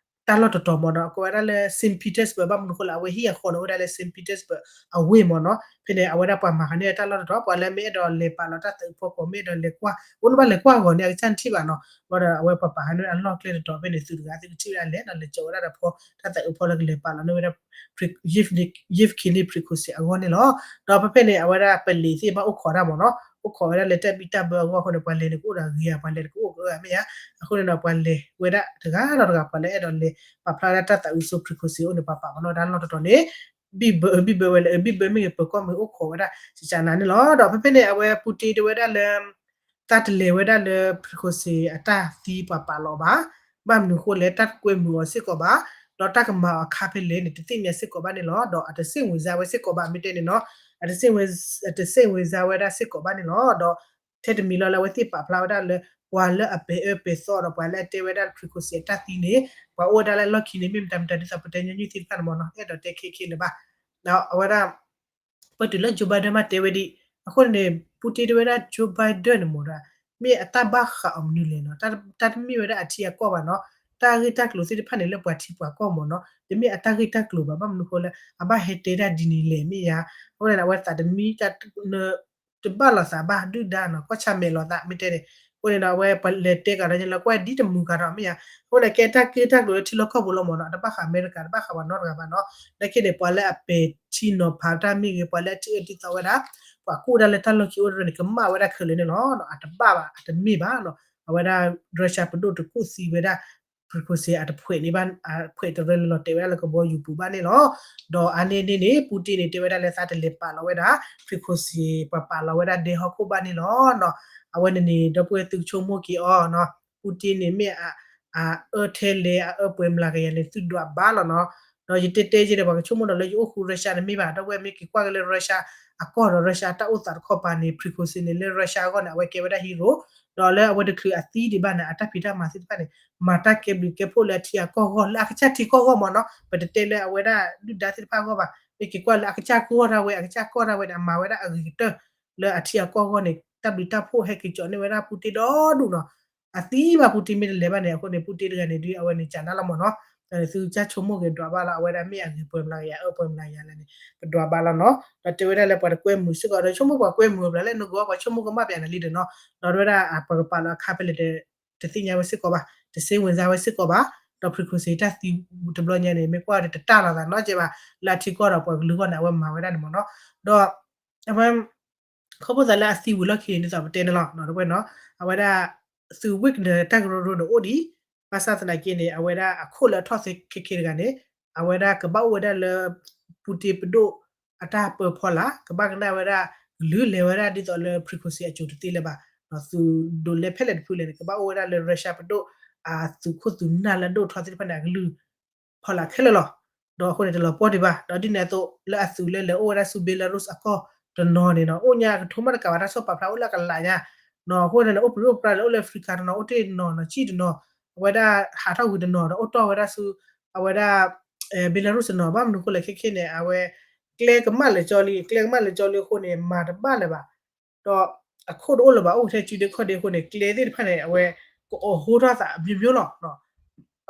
တၢ်လီၢ်တတီၤမ့ၢ်နီၤ, ကိးဝဲဒၣ်လၢ Saint Petersburg ဘၣ်မနုၤဃိလဲၣ် အဝဲဟံၣ်အဃီန့ၣ် အိၣ်ဝဲဒၣ်လၢ Saint Petersburg အဝ့ၢ်မ့ၢ်နီၤ, ဖဲန့ၣ် အဝဲဒၣ်ပှၤမၤဃာ်န့ၢ်တၢ်လီၢ်တတီၤ ပှၤလၢမ့ၢ်အဲၣ်ဒိးလဲၤပာ်လီၤတၢ်သးအုးဖီကိး မ့ၢ်အဲၣ်ဒိးလဲၤကွၢ် အိၣ်န့ၢ်ဘၣ်လဲၤကွၢ်အဂီၢ်န့ၣ် အကစၢ်ထံၣ်ဘၣ်နီၤ, ဘၣ်ဒီးအဝဲပှၤပာ်ဃာ်န့ၢ်အလီၢ်ကျဲတတီၤဖဲန့ၣ် သုးတဂၤသုကထံၣ်ဝဲဒၣ်လဲၤဒီးလဲၤကၠီၤဝဲဒၣ်ဒီးဖီ တၢ်သးအုးဖီလၢကလဲၤပာ်လီၤန့ၢ်ဝဲဒၣ် Yevgeny Prigozhin အဂီၢ်န့ၣ်လီၤ, ဒီးဖဲဖဲန့ၣ် အဝဲဒၣ်ပလံးသ့ၣ်ဘၣ်အိၣ်ခိးတၢ်မ့ၢ်နီၤ, အိၣ်ခိးဝဲဒၣ်လၢတၢ်ဘံၣ်တၢ်ဘၢအဂီၢ်အဃိန့ၣ် ပှၤလဲၤန့ၣ်ကအိၣ်ဒီးဂ့ၤဧါ ပှၤလဲၤတကအိၣ်ကအၢမ့ၢ်ဧါ, အဃိန့ၣ်ဒီးပှၤလဲၤဝဲဒၣ်တဂၤဒီးတဂၤ ပှၤလၢအဲၣ်ဒိးလဲၤပာ်ဖျါဝဲဒၣ်တၢ်သးအုးစိ Prigozhin အိၣ်န့ၣ် ပှၤပာ်ပနီၣ်ဝဲဒၣ်လီၢ်တတီၤန့ၣ် ဘံၣ်ဘၢ ဘံၣ်ဘၢဝဲလၢ ဘံၣ်ဘၢမ့ၢ်ဂ့ၤ ပၢၤကီၢ်မ့ၢ်ဂ့ၤ အိၣ်ခိးဝဲဒၣ် စကနၤန့ၣ်လီၤ, ဒီးဖဲဖဲန့ၣ် အဝဲ Putin တဲဝဲဒၣ်လၢ တၢ်တလဲၤဝဲဒၣ်လၢ Prigozhin အတၢ်သံပှၤပာ်လီၤဘၣ်, ဘၣ်မနုၤဃိလဲၣ် တၢ်တကွဲမုာ်အီၤစ့ၢ်ကီးဘၣ်, ဒီးတၢ်ကမၤအီၤအခါဖဲလဲၣ်န့ၣ် တသ့ၣ်ညါစ့ၢ်ကီးဘၣ်န့ၣ်လီၤ, ဒီးအတစ့ၣ်ဝင်စားဝဲစ့ၢ်ကီးဘၣ် မ့ၢ်တဲန့ၣ်နီၤ, အတစ့ၣ်ဝင် အတစ့ၣ်ဝင်စားဝဲဒၣ်စ့ၢ်ကီးဘၣ်န့ၣ်လီၤ, ဒီးထဲတမံၤလီၤလၢအဝဲသ့ၣ်ပာ်ဖျါဝဲဒၣ်လၢ ပှၤလၢအပဲာ်အၢပဲာ်သီဒီးပှၤလၢအတဲဝဲဒၣ် Prigozhin အတၢ်သံန့ၣ် ပှၤအိၣ်ဝဲဒၣ်လၢအလီၢ်ခံန့ၣ် မ့ၢ်မတၤမတၤဒ်သိးပတဲညီနုၢ်သ့ၣ်တဖၣ်န့ၣ်မ့ၢ်နီၤ အဲၣ်ဒိးတဲခဲခဲလၢာ်ဘၣ်, ဒီးအဝဲဒၣ် ပတုၤလၢ Joe Biden မ့ၢ်တဲဝဲဒ်အံၤ, အဃိန့ၣ် Putin တဲဝဲဒၣ် Joe Biden န့ၣ်မ့ၢ်ဒၣ် မ့ၢ်အတၢ်ဘၣ်ဃးအီၤမနုၤလဲၣ်နီၤ, တၢ်တမ့ၢ်ဝဲဒၣ်အထံအကီၢ်ဘၣ်နီၤ, တၢ်ဂ့ၢ်တၢ်ကျိၤသ့ၣ်တဖၣ်န့ၣ် လၢပှၤထံပှၤကီၢ်မ့ၢ်နီၤ, တမ့ၢ်အတၢ်ဂ့ၢ်တၢ်ကျိၤဘၣ်, ဘၣ်မနုၤဃိလၢ အဘၣ်ဟဲတဲတၢ်ဒ်န့ၣ်လဲၣ်မ့ၢ်ဧါ, အဃိန့ၣ် အဝဲသးတမံ တဘၣ်လိာ်သးဘၣ်ဒုၣ်ဒါနီၤ, ကီၢ်ဆၣ်မဲာ်လိာ်သး မ့ၢ်တဲန့ၣ် အဃိန့ၣ်ဒီး အဝဲပှၤလဲၤတဲကဒီးညါလၢ ကွၢ်ဒ်တမုာ်ကဒီးမ့ၢ်ဧါ. အဃိန့ၣ် ကဲတၢ်က့တၢ်ကျိၤလၢထံလီၢ်ကီၢ်ပူၤလီၤမ့ၢ်နီၤ, တဘၣ်ဃးအမဲရကၤ တဘၣ်ဃးပှၤနီတဂၤဘၣ်နီၤ. လၢခံန့ၣ် ပှၤလၢအပဲာ်ထံနီၤဖးတၢ်မ့ၢ်ဂ့ၤ ပှၤလၢအထံၣ်အၢထံၣ်သီဝဲဒၣ် ပှၤကူၣ်ဝဲဒၣ်လၢတၢ်လီၢ်ခံအိၣ်တရၢန့ၣ် ကမၣ်ဝဲဒၣ်ခဲလၢာ်န့ၣ်လီၤ. အတဘၣ်ဘၣ် အတမ့ၢ်ဘၣ်နီၤ. အဝဲဒၣ် Russia ပဒိၣ်တကူၣ်သံဝဲဒၣ် Prigozhin အတဖှဲးန့ၣ်ဘၣ်, အဖှဲးတရၢလၢလီၤတဲာ်ဝဲဒၣ်လၢကဘီယူၤပူၤဘၣ်န့ၣ်လီၤ. ဒီးအါန့ၢ်ဒ်န့ၣ် Putin န့ၣ် တဲဝဲဒၣ်လၢသးတလဲၤပာ်လီၤဝဲဒၣ် Prigozhin ပှၤပာ်လီၤဝဲဒၣ်ဒဲဟီၣ်ခိၣ်ဘၣ်န့ၣ်လီၤ. အဝဲန့ၣ်န့ၣ် ဒီပုၢ်ဝဲၢ်သုကဆိကမိၣ်က့ၤအီၤနီၤ, Putin န့ၣ်မ့ၢ်အအၢထဲလဲၣ် အအၢပှဲၤမျးကယၤန့ၣ် သုဒွးဘၣ်လီၤနီၤ. ဒီးယတဲတဲယဲဒီး ပှၤကဆိကမိၣ်ဒီးလၢယအိၣ်ဃူ Russia န့ၣ်မ့ၢ်ဘၣ်, ဒီပုၢ်ဝဲၢ် မ့ၢ်က့ၤကွၢ်က့ၤလၢ Russia အကီၢ်ဒီး Russia တၢ်အိၣ်သးတခီပၤန့ၣ် Prigozhin န့ၣ် လၢ Russia အဂီၢ်န့ၣ် အဝဲကဲဝဲဒၣ် hero, ဒီးလၢအဝဲတချုးအသံဒံးဘၣ်န့ၣ် အတၢ်ဖံးတၢ်မၤသ့ၣ်တဖၣ်န့ၣ် မၤတၢ်ကဲဘျုးကဲဖှိၣ်လၢအထံအကီၢ်အဂီၢ် လၢအကစၢ်ထံကီၢ်အဂီၢ်မ့ၢ်နီၤ. ပတတဲလၢအဝဲဒၣ်ဒုၣ်ဒါသ့ၣ်တဖၣ်အဂီၢ်ဘၣ်. မ့ၢ်က့ၤကွၢ်လၢအကစၢ်ကီၢ်ဒၣ်ဝဲ အကစၢ်ကီၢ်ဒၣ်ဝဲန့ၣ် အမၤဝဲဒၣ်အဂ့ၤကတၢၢ် လၢအထံအကီၢ်အဂီၢ်န့ၣ် တၢ်ဘျုးတၢ်ဖှိၣ်ဟဲက့ၤကၠီၤန့ၢ်ဝဲဒၣ် Putin ဒီဒူၣ်နီၤ. အသံဘၣ် Putin မ့ၢ်တလဲၤဘၣ်န့ၣ် အဃိန့ၣ် Putin တဂၤန့ၣ် ဒ်အဝဲန့ၣ် ကနၣ်လီၤမ့ၢ်နီၤ. သုကစၢ်ဆိကမိၣ်က့ၤဒွးဘၣ်လီၤ အဝဲဒၣ်မ့ၢ်အဂ့ၤပှဲၤမျးကယၤ အၢပှဲၤမျးကယၤလဲၣ်န့ၣ် ပဒွးဘၣ်လီၤနီၤ. ဒီးတဲဝဲဒၣ်လၢပှၤတကွဲမုာ်စ့ၢ်ကီး ဒီးဆိကမိၣ်ပှၤကွဲမုာ်ဘျီလၢနဂီၢ် ပှၤဆိကမိၣ်ကမၣ်ပျးနၤလံဒီးနီၤ. ဒီးတဲဝဲဒၣ်ပှၤကပာ်လီၤအခါဖဲလဲၣ် တသ့ၣ်ညါဝဲစ့ၢ်ကီးဘၣ်, တစ့ဝဲၤစါဝဲစ့ၢ်ကီးဘၣ်. ဒီး Prigozhin တၢ်သံတဘျီညါန့ၣ် မ့ၢ်ကွၢ်ဒီးတတၢ်လီၤသးနီတစဲးဘၣ်, လၢအထံကီၢ်ဒီးပှၤကလုာ်အဂီၢ်န့ၣ် အဝဲမၤဝဲဒၣ်န့ၣ်မ့ၢ်နီၤ. ဒီးအဝဲ ခီဖျိသးလၢအသံဝံၤလီၢ်ခံန့ၣ် ဒ်သိးပတဲန့ၣ်လီၤ ဒီပုၢ်ဝဲၢ်နီၤ. အဝဲဒၣ် သုး Wagner တၢ်ကရၢကရိန့ၣ်အိၣ်ဒံး, ဘၣ်ဆၣ်သနာ်က့န့ၣ် အဝဲဒၣ်အခိၣ်လၢအထီၣ်သ့ခဲခဲတဂၤန့ၣ် အဝဲဒၣ်ကဘၣ်အိၣ်ဝဲဒၣ်လၢ Putin ပဒိၣ်အတၢ်ပၢဖီလာ်, ကဘၣ်ကနၣ်ဝဲဒၣ် ကလုၢ်လဲၤဝဲဒၣ်ဒ်သိးလၢ Prigozhin အစိၤတသ့လၢၤဘၣ်. သုးဒိးလဲဖဲလဲၣ်တဖုလဲၣ်န့ၣ် ကဘၣ်အိၣ်ဝဲဒၣ်လၢ Russia ပဒိၣ် အသုးခိၣ်သုးနၢ်လၢအဒိၣ်ထီသ့ၣ်တဖၣ်န့ၣ် အကလုၢ်ဖီလာ်ခဲလၢာ်လီၤ. ဒီးအဃိန့ၣ် တလီၤပှီၢ်ဒံးဘၣ်. ဒီးဒ်န့ၣ်အသိး လၢအသုးလၢလဲၤအိၣ်ဝဲဒၣ်ဆူ Belarus အကီၢ်တနီၤန့ၣ်နီၤ အိၣ်ညါကထိမ့ၢ်တကးဘၣ် တၢ်ဆီၣ်ပာ်ဖျါအိၣ်လၢအကလးညါနီၤ. အဃိန့ၣ် အိၣ်ပြံးအိၣ်ပြါလၢအိၣ်လၢ Africa တနီၤ အိၣ်တ့ၢ်တနီၤနီၤ ဆံၣ်တနီၤ အဝဲဒၣ်ဟးထီၣ်ဝံၤတနီၤဒီး အိၣ်တီၢ်ဝဲဒၣ်ဆူ အဝဲဒၣ် Belarus တနီၤ ဘၣ်မနုၤအဃိလဲၣ်ခဲခဲန့ၣ် အဝဲ ကျဲကမၣ်လၢာ်ကၠီလံ ကျဲကမၣ်လၢာ်ကၠီလံအဃိန့ၣ် မၤတဘၣ်လၢၤဘၣ်. ဒီးအခိၣ်တအိၣ်လၢၤဘၣ် အိၣ်ထဲစုဒ့ခီၣ်ဒ့အဃိန့ၣ် ကျဲသ့ၣ်တဖၣ်န့ၣ် အဝဲကအိးဟိထီၣ်သးအမျိုးမျိုးလီၤ.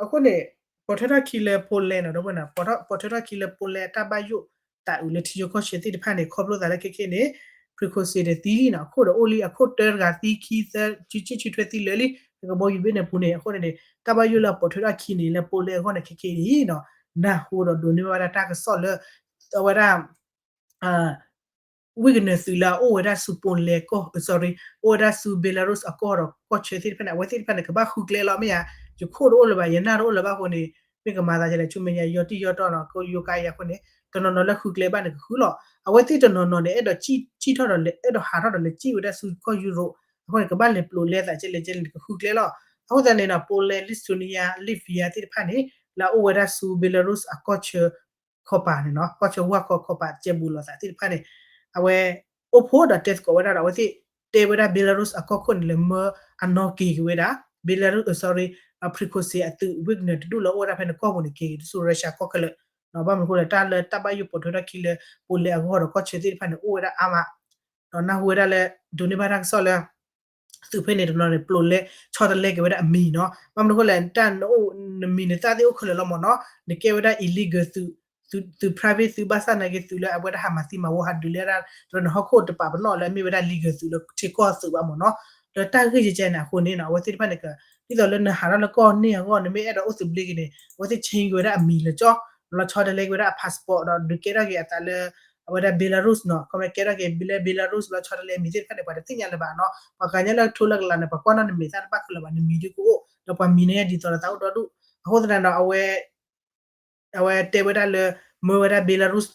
အဃိန့ၣ် ပိာ်ထွဲထီၣ်ခံလၢ Poland နီၤ ဒီပုၢ်ဝဲၢ်နီၤ ပိာ်ထွဲထီၣ်ခံလၢ Poland အတၢ်ဘၣ်ယိၣ်သးအုးလၢထံယိၤကီၢ်ဆၢသ့ၣ်တဖၣ်န့ၣ် ခီဖျိသးလၢခဲခဲန့ၣ် Prigozhin န့ၣ်သံလံနီၤ အခိၣ်ဒီးအိၣ်လံ အခိၣ်တၢတဂၤသံခံသၢ ဆံဆံၣ်ဆံထွဲသံလၢာ်လံ ကဘီယူၤဘ့ၣ်န့ၣ်ပူၤန့ၣ် အဃိန့ၣ်န့ၣ် တၢ်ဘၣ်ယိၣ်လၢအပိာ်ထွဲထီၣ်ခံန့ၣ် လၢ Poland အဂီၢ်န့ၣ်ခဲခဲအံၤနီၤ နၢ်ဟူဒီးဒိးန့ၢ်ဘၣ်ဝဲဒၣ်တၢ်ကစီၣ်လၢ အဝဲဒၣ် Wagner သုးလၢအအိၣ်ဝဲဒၣ်ဆူ Poland ကီၢ် sorry အိၣ်ဝဲဒၣ်ဆူ Belarus အကီၢ်ဒီးကီၢ်ဆၢသ့ၣ်တဖၣ်န့ၣ် အဝဲသ့ၣ်တဖၣ်န့ၣ် ကဘၣ်ဃုကျဲလီၤ မ့ၢ်ဧါ. ယခိၣ်တအိၣ်လၢၤဘၣ် ယနၢ်တအိၣ်လၢၤဘၣ်အဃိန့ၣ် မ့ၢ်ကမၤသးဒ်လဲၣ် ဆူမဲာ်ညါ ယီၤတံၢ်ယီၤတီၢ်နီၤ ကယိၤကါယၤအဃိန့ၣ် တနီၤနီၤလၢဃုကျဲဘၣ်န့ၣ် ကဃုလီၤ. အဝဲသ့ၣ်တနီၤနီၤန့ၣ် အဲၣ်ဒိးစံၣ်ထီၣ်ဒီးလဲၤ အဲၣ်ဒိးဟးထီၣ်ဒီးလဲၤစံၣ်ဝဲဒၣ်ဆူကီၢ်ယူရိး အဃိန့ၣ် ကဘၣ်လဲၤပျိးလဲသးကဲလဲၣ်ကဲလဲၣ်န့ၣ် ကဃုကျဲလီၤ. အဃိသတးန့ၣ်နီၤ Poland, Lithuania, Latvia သ့ၣ်တဖၣ်န့ၣ် လၢအအိၣ်ဝဲဒၣ်ဆူ Belarus အကီၢ်ဆၢ ခီပၤန့ၣ်နီၤ ကီၢ်ဆၢဝၢ်ခီခီပၤ ကဲဘူးလိာ်သးသ့ၣ်တဖၣ်န့ၣ် အဝဲ အိၣ်ဖှိၣ်ဒီးတဲသကိးဝဲဒၣ်ဒီး အဝဲသ့ၣ်တဲဝဲဒၣ် Belarus အကီၢ်ခိၣ်န့ၣ် လဲၤမၢအနီၢ်က့ၤက့ၤဝဲဒၣ် Belarus, sorry, Prigozhin အသုး Wagner တဒူၣ်လၢအိၣ်ဝဲဒၣ်ဖဲန့ၣ်ကီၢ်ပူၤန့ၣ် က့ၤဆူ Russia ကီၢ်ခဲလၢာ် ဘၣ်မနုၤအဃိလဲၣ် တၢ်လၢတၢ်ဘၣ်ယိၣ်ပိာ်ထွဲထီၣ်ခံလၢ Poland အဂီၢ်ဒီးကီၢ်ဆၢသ့ၣ်တဖၣ်န့ၣ် အိၣ်ဝဲဒၣ်အါမး ဒီးနၢ်ဟူဝဲဒၣ်လၢ ဒိးန့ၢ်ဘၣ်တၢ်ကစီၣ်လၢ သုးဖဲန့ၣ်တနီၤန့ၣ် ပျိးလဲ ဆီတလဲက့ၤဝဲဒၣ်အမံၤနီၤ ဘၣ်မနုၤအဃိလဲၣ် တၢ်နအိၣ်နမံၤနသၣ်သ့ၣ်အိၣ်ခဲလၢာ်လီၤမ့ၢ်နီၤ နကဲဝဲဒၣ် illegal သုး သုး private သုးဘၣ်ဆၣ်နာ်က့ သုးလၢအဝဲဒၣ်ဟးမၤသံမၤဝီဟးဒုးလဲဒၣ် ဒီးနဟီၣ်ခိၣ်တပာ်ပနီၣ်လၢအမ့ၢ်ဝဲဒၣ် legal သုးလၢထံကီၢ်သုးဘၣ်မ့ၢ်နီၤ ဒီးတၢ်ဂ့ၢ်ယဲကဲန့ၣ်အဃိန့ၣ်နီၤ အဝဲသ့ၣ်တဖၣ်န့ၣ်က ဒ်သိးလၢနဟးထီၣ်လၢကီၢ်န့ၣ်အဂီၢ် နမ့ၢ်အဲၣ်ဒိးအိၣ်သဘျ့က့ၤန့ၣ် အဝဲသ့ၣ် change က့ၤဝဲဒၣ်အမံၤလၢကၠီ လီၤဆီတလဲက့ၤဝဲဒၣ်အ passport ဒီးဒုးကဲထီၣ်က့ၤအသးလၢ အဝဲဒၣ် Belarus နီၤ ခီမ့ၢ်ကဲထီၣ်က့ၤလၢ Belarus လီၤဆီတလဲအမံၤသ့ၣ်တဖၣ်န့ၣ် ပှၤတသ့ၣ်ညါလၢၤဘၣ်နီၤ ပှၤကၤညါလၢကထိလၢကလးန့ၣ် ပှၤကွၢ်နီၣ်နမဲာ်သၣ်တဘၣ်ခဲလၢာ်ဘၣ် နမံၤဒုကအိၣ် ဒီးပှၤမံၤန့ၣ်ဒ်သိးဒီးသးအိၣ်ဒီဒူၣ် အဃိသတးဒီးအဝဲ အဝဲတဲဝဲဒၣ်လၢ မၢဝဲဒၣ် Belarus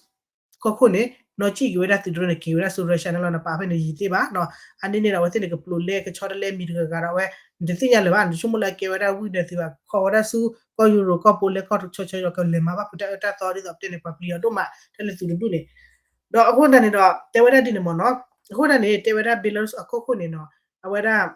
ကီၢ်ခိၣ်န့ၣ် နီၢ်ကံၣ်က့ၤဝဲဒၣ်သုးတရၢန့ၣ် က့ၤဝဲဒၣ်ဆူ Russia န့ၣ်လီၤ နပာ်ဖဲန့ၣ်ယံာ်သ့ၣ်ဘၣ်နီၤ အန့ၣ်န့ၣ်ဒီး အဝဲသ့ၣ်န့ၣ် ကပျိးလဲကဆီတလဲမံၤတဂၤဂၤဒီးအဝဲ နတသ့ၣ်ညါလၢၤဘၣ် နဆိကမိၣ်လၢအကဲဝဲဒၣ် Wagner သုးဘၣ် ခီဝဲဒၣ်ဆူ ကီၢ်ယူရိး ကီၢ် Poland ကီၢ်ဆၢဆၢဒီး ကလဲၤမၤဘၣ်ဖုးတၢ်အၢတၢ်သီဒ်သိးပတဲန့ၣ် ပှၤပျံၤအီၤဒိၣ်မး ထဲလၢသုးတဒူၣ်န့ၣ် ဒီးအဃိသတးန့ၣ်ဒီး တဲဝဲဒၣ်ဒ်န့ၣ်မ့ၢ်နီၤ အဃိသတးန့ၣ် တဲဝဲဒၣ် Belarus အကီၢ်ခိၣ်န့ၣ်နီၤ အဝဲဒၣ်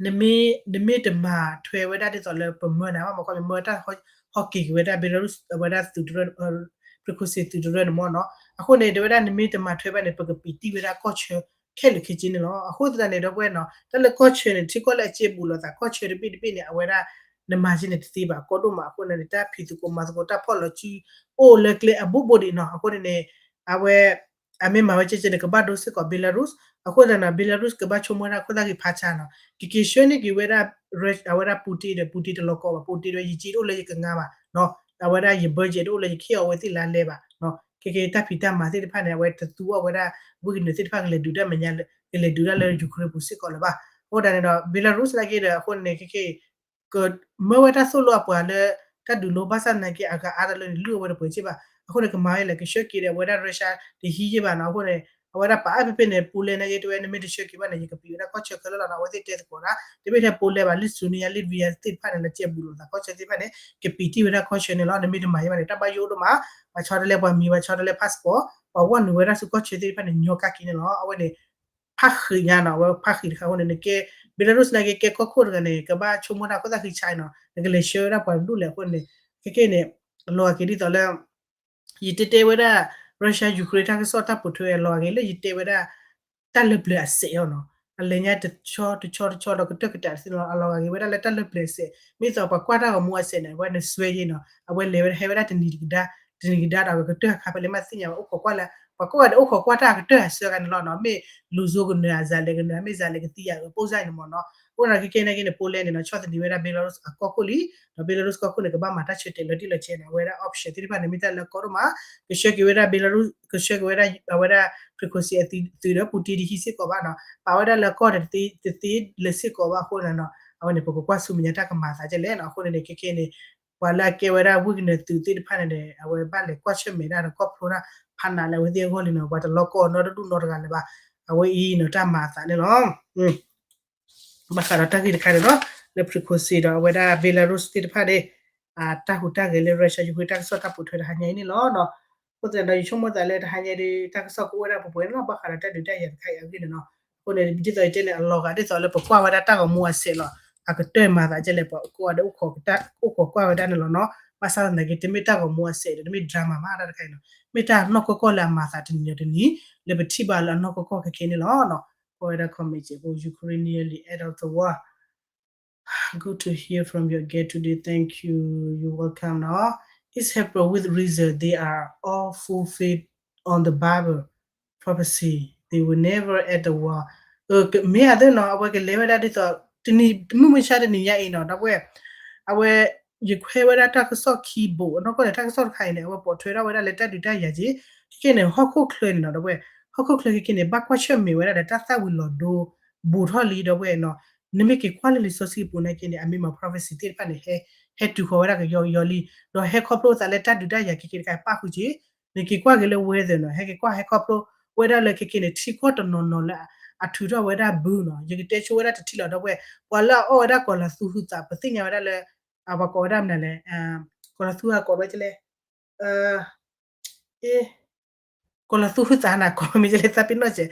နမ့ၢ် နမ့ၢ်တမၤထွဲဝဲဒၣ်ဒ်သိးလၢပမၢနၤဘၣ်မ့ၢ်ခီ မၢတၢ်ဟီၣ်က့ၤက့ၤဝဲဒၣ် Belarus အဝဲဒၣ်သုးတရၢ Prigozhin သုးတရၢန့ၣ်မ့ၢ်နီၤ အဃိန့ၣ် တဲဝဲဒၣ်နမ့ၢ်တမၤထွဲဘၣ်န့ၣ် ပကပံးတံၢ်ဝဲဒၣ်ကီၢ်ဆၢခဲလၢာ်ခဲဆ့န့ၣ်လီၤ အဃိသတးန့ၣ် ဒီပုၢ်ဝဲၢ်နီၤ တၢ်လၢကီၢ်ဆၢန့ၣ် ထံကီၢ်လၢအကဲဘူးလိာ်သးကီၢ်ဆၢတဘ့ၣ်တဘ့ၣ်န့ၣ် အဝဲဒၣ် နမၤက့ၤန့ၣ်တသ့ဘၣ် ကီဒိၣ်မး အဃိန့ၣ် တၢ်ဖံးသကိးမၤသကိးတၢ်ဖီၣ်လီၤစု အိၣ်လၢကျဲအဘိဘိဒံးနီၤ အဃိန့ၣ်န့ၣ် အဝဲ အမ့ၢ်မၤဝဲကဲကဲန့ၣ် ကဘၣ်ဒိစ့ၢ်ကီး Belarus. အဃိသတးန့ၣ် Belarus ကဘၣ်ဆိကမိၣ်ဝဲဒၣ်ခိၣ်သၣ်ဂ့ၤဖးဆါနီၤ, ကက့ၤဆှၢန့ၢ်က့ၤဝဲဒၣ် အဝဲဒၣ် Putin ဒီး Putin တလီၤကီဘၣ်, Putin ဒီး ယက့ တအိၣ်လၢယကငါဘၣ်, အဝဲဒၣ်ယ budget တအိၣ်လၢယခ့ၣ်အီၤဝဲသ့ၣ်လၢလဲဘၣ်, ခဲကဲတၢ်ဖံးတၢ်မၤသ့ၣ်တဖၣ်န့ၣ် အဝဲတသူအီၤဝဲဒၣ် ဝံကနၢၤသ့ၣ်တဖၣ်ကလဲၤဒုးတၢ်မဲာ်ညါ, ကလဲၤဒုးတၢ်လၢ Ukraine ပူၤစ့ၢ်ကီးလၢၤဘၣ်. အဃိသတးန့ၣ်ဒီး Belarus နာ်က့ဒီး အဃိန့ၣ် ခဲကဲ ကမၢဝဲတၢ်သိၣ်လိအပှၤလၢ တၢ်ဒုးလိဘၣ်ဆၣ်သနာ်က့ အဂၤအါတလၢန့ၣ် လုၢ်အဝဲတပှဲၤစ့ၢ်ဘၣ်. အဃိန့ၣ် ကမၤဝဲလဲၣ် ကဆှၢက့ၤဒီးအဝဲဒၣ် Russia တဟံးယ့ၢ်ဘၣ်နီၤ. အဃိန့ၣ် အဝဲဒၣ်ပာ်အါဖဲဖဲန့ၣ် Poland နာ်က့ တဲဝဲ နမ့ၢ်တဆှၢက့ၤဘၣ်န့ၣ် ယကပံာ်ဝဲဒၣ်ကီၢ်ဆၢခဲလၢာ်လီၤနီၤ. အဝဲသ့ၣ်တဲသကိးဒၣ် တမ့ၢ်ထဲ Poland ဘၣ် Lithuania Latvia သ့ၣ်တဖၣ်န့ၣ် လၢကဲဘူးလိာ်သးကီၢ်ဆၢသ့ၣ်တဖၣ်န့ၣ် ကပံာ်တံၢ်ဝဲဒၣ်ကီၢ်ဆၢန့ၣ်လီၤ. နမ့ၢ်တမၤယ့ၢ်ဘၣ်န့ၣ် တၢ်ဘၣ်ယိၣ်ဒိၣ်မး, ပှၤဆီတလဲပှၤမံၤ, ပှၤဆီတလဲ passport, ပှၤဝဲနုာ်ဝဲဒၣ်ဆူကီၢ်ဆၢသ့ၣ်တဖၣ်န့ၣ် ညီကါက့ၤန့ၣ်လီၤ. အဝဲန့ၣ် ဖးဃံးညါနီၤ, အဝဲဖးဃံးတခါအဃိန့ၣ် နကဲ Belarus နာ်က့ ကဲကီၢ်ခိၣ်တဂၤန့ၣ် ကဘၣ်ဆိကမိၣ်တၢ်ခိၣ်သၣ်ဃံးဆါနီၤ, နကလဲၤဆှၢဝဲဒၣ်ပှၤတဒူၣ်လဲၣ်အဃိန့ၣ် ခဲကဲန့ၣ် အလီၤဂာ်က့ၤဒ်သိးလၢ ယတဲတဲဝဲဒၣ် Russia Ukraine တၢ်ကစီၣ်တၢ်ပိာ်ထွဲအလီၤဂာ်က့ၤလၢယတဲဝဲဒၣ် တၢ်လၢပျၢၤအစဲးအီၤနီၤ, အလဲၤညါတဆီတဆီတဆီဒီးကတၢၢ်ကတၢၢ်တသ့နီၤ, အလီၤဂာ်က့ၤဝဲဒၣ်လၢတၢ်လၢပျၢၤအစဲး, မ့ၢ်သိးပှၤကွၢ်တၢ်ဂီၤမူအစဲးန့ၣ် အဝဲနစွဲယ့ၢ်နီၤ, အဝဲလဲၤဝဲဒၣ်ဟဲဝဲဒၣ်တနံၤတကဒါ, တနံၤကဒါဒီးကတၢၢ်အခါဖဲလဲၣ်မးသ့ၣ်ညါဝဲ အိၣ်ခိးကွၢ်လၢ ပှၤကိးဂၤဒဲးအိၣ်ခိးကွၢ်တၢ်ကတၢၢ်အစၢကါန့ၣ်လီၤနီၤ, မ့ၢ်လူၤစိကနၢၤ အစၤလဲၤကနၢၤ အမ့ၢ်စၤလဲၤကသံယၤအပူၤစၢ်န့ၣ်မ့ၢ်နီၤ. အဃိန့ၣ် ခဲကဲန့ၣ်က့န့ၣ် Poland န့ၣ်နီၤ ဆီၣ်သနံးဝဲဒၣ် Belarus အကီၢ်ခိၣ်လံ, ဒီး Belarus ကီၢ်ခိၣ်န့ၣ် ကဘၣ်မၤတၢ်ဆၢတဲာ်လီၤတံၢ်လီၤဆဲးန့ၣ် အဝဲဒၣ် option သ့ၣ်တဖၣ်န့ၣ် မ့ၢ်တၢ်လၢကီဒိၣ်မး, ကဆှၢက့ၤဝဲဒၣ် Belarus ကဆှၢက့ၤဝဲဒၣ် အဝဲဒၣ် Prigozhin အသုးဒီး Putin တဟံးစ့ၢ်ကီးဘၣ်နီၤ, ပာ်ဝဲဒၣ်လၢကီၢ်ဒီးတသ့လၢၤစ့ၢ်ကီးဘၣ်အဃိန့ၣ်နီၤ, အဝဲန့ၣ် ပကကွၢ်ဆူမဲာ်ညါတၢ်ကမၤသးဒ်လဲၣ်နီၤ. အဃိန့ၣ်န့ၣ် ခဲကဲန့ၣ် ပှၤလၢအကဲဝဲဒၣ်ဝံကနၢၤသုးသ့ၣ်တဖၣ်န့ၣ်ဒီး အဝဲဘၣ်လဲၤကွၢ်ဆၢၣ်မဲာ်ဒၣ်ဒီး ခီဖျိဒၣ်ဖးနးလၢအဝဲသ့ၣ်အဂီၢ်လံနီၤ, ပှၤတလီၤကီနီတဒူၣ်နီတဂၤလၢၤဘၣ်, အဝဲအံၤနီၤ တၢ်မၤအသးန့ၣ်လီၤ. ဘၣ်ဃးဒီးတၢ်ဂ့ၢ်တခါန့ၣ်နီၤ, လၢ Prigozhin ဒီးအဝဲဒၣ် Belarus သ့ၣ်တဖၣ်န့ၣ် တၢ်ဟူးတၢ်ဂဲၤလၢ Russia Ukraine တၢ်ကစီၣ်တၢ်ပိာ်ထွဲတဟါညါအံၤန့ၣ်လီၤ. အဃိသတးဒီး ယဆိကမိၣ်သးလၢတဟါညါဒီး တၢ်ကစီၣ်ကအိၣ်ဝဲဒၣ်ပှဲၤပှဲၤန့ၣ်လီၤ, ဘၣ်ဃးဒီးတၢ်ဒုးတၢ်ယၤတခါအံၤအဂ့ၢ်န့ၣ်နီၤ. အဃိန့ၣ် ဒ်သိးယတဲန့ၣ် အလီၤဂာ်ဒ်သိးလၢပကွၢ်ဝဲဒၣ်တၢ်ဂီၤမူအစဲးလီၤ, အကတၢၢ်မၤသးဒ်လဲၣ် ပှၤကိးဂၤဒဲး အိၣ်ခိးကွၢ်ဝဲဒၣ်န့ၣ်လီၤနီၤ. ဘၣ်ဆၣ်သနာ်က့ တမ့ၢ်တၢ်ဂီၤမူအစဲးဒီး တမ့ၢ် drama မးတၢ်တခါအံၤနီၤ, မ့ၢ်တၢ်နီၢ်ကီၢ်ကီၢ်လၢအမၤသးတနံၤဒီးတနံၤ လၢပထံၣ်ဘၣ်လၢအနီၢ်ကီၢ်ကီၢ်ခဲခဲန့ၣ်လီၤနီၤ. ကွၢ်ဝဲဒၣ် comment စဲးဖိ Ukraine nearly out of the war. Good to hear from your guest today. Thank you. You're welcome နီၤ. It's Hebrew with reason. They are all fulfilled on the Bible prophecy. They will never at the war. မ့ၢ်အသ့နီၤ, အဝဲကလဲၤဝဲဒၣ်ဒ်သိး တနံၤ မုၢ်မဆါတနံၤညါအံၤနီၤ, ဒီပုၢ်ဝဲၢ်, အဝဲ ယခွဲးဝဲဒၣ်တၢ်ကစီၣ်ခံဘိး, အနီၢ်ကီၢ်န့ၣ် တၢ်ကစီၣ်တခါအံၤန့ၣ် အဝဲပိာ်ထွဲထီၣ်ဝဲဒၣ်လၢတၢ်ဒုးတၢ်ယၤက့ၤ, ခဲကဲန့ၣ် ဟီၣ်ခိၣ်ချၢန့ၣ်နီၤ, ဒီပုၢ်ဝဲၢ်, ဟီၣ်ခိၣ်ချၢခဲကဲန့ၣ် ဘၣ်ကွၢ်ဆၢၣ်မဲာ်ဝဲဒၣ်ဒီးတၢ်သၣ်ဝံၤလီၤဒိ ဘူးထီၣ်လံ ဒီပုၢ်ဝဲၢ်နီၤ. နမ့ၢ်က့ၤကွၢ်လၢလံာ်စီဆှံပူၤနာ်က့န့ၣ် အမ့ၢ်မၤ prophecy သ့ၣ်တဖၣ်န့ၣ် ဟဲ ဟဲတုၤဃီၤဝဲဒၣ်ကယီကယီလံ, ဒီးဟဲခီဖျိသးလၢတၢ်ဒုးတၢ်ယၤခဲကဲတခါ ပၣ်ဃုာ်က့ၤ, နက့ၤကွၢ်က့ၤလၢ weather နီၤ, ဟဲက့ၤကွၢ်ဟဲခီဖျိဝဲဒၣ်လၢခဲကဲန့ၣ် ထံကီၢ်တနီၤနီၤလၢအထုးထီၣ်ဝဲဒၣ်ဘုနီၤ, ယကတဲဆိဝဲဒၣ်တထံၣ်လီၤ ဒီပုၢ်ဝဲၢ်, ပှၤလၢအအီၣ်ဝဲဒၣ်ကီၤလၤသူဟုသး ပသ့ၣ်ညါဝဲဒၣ်လၢ ပှၤကိးဝဲဒၣ်မနုၤလဲၣ်, ကီၤလၤသူဟးကိးဝဲဒ်လဲၣ်, အ့ ကီၤလၤသူဟုသးန့ၣ် ကိးမ့ၢ်ဒ်လဲၣ် သးပ့ၤနီၣ်စဲး,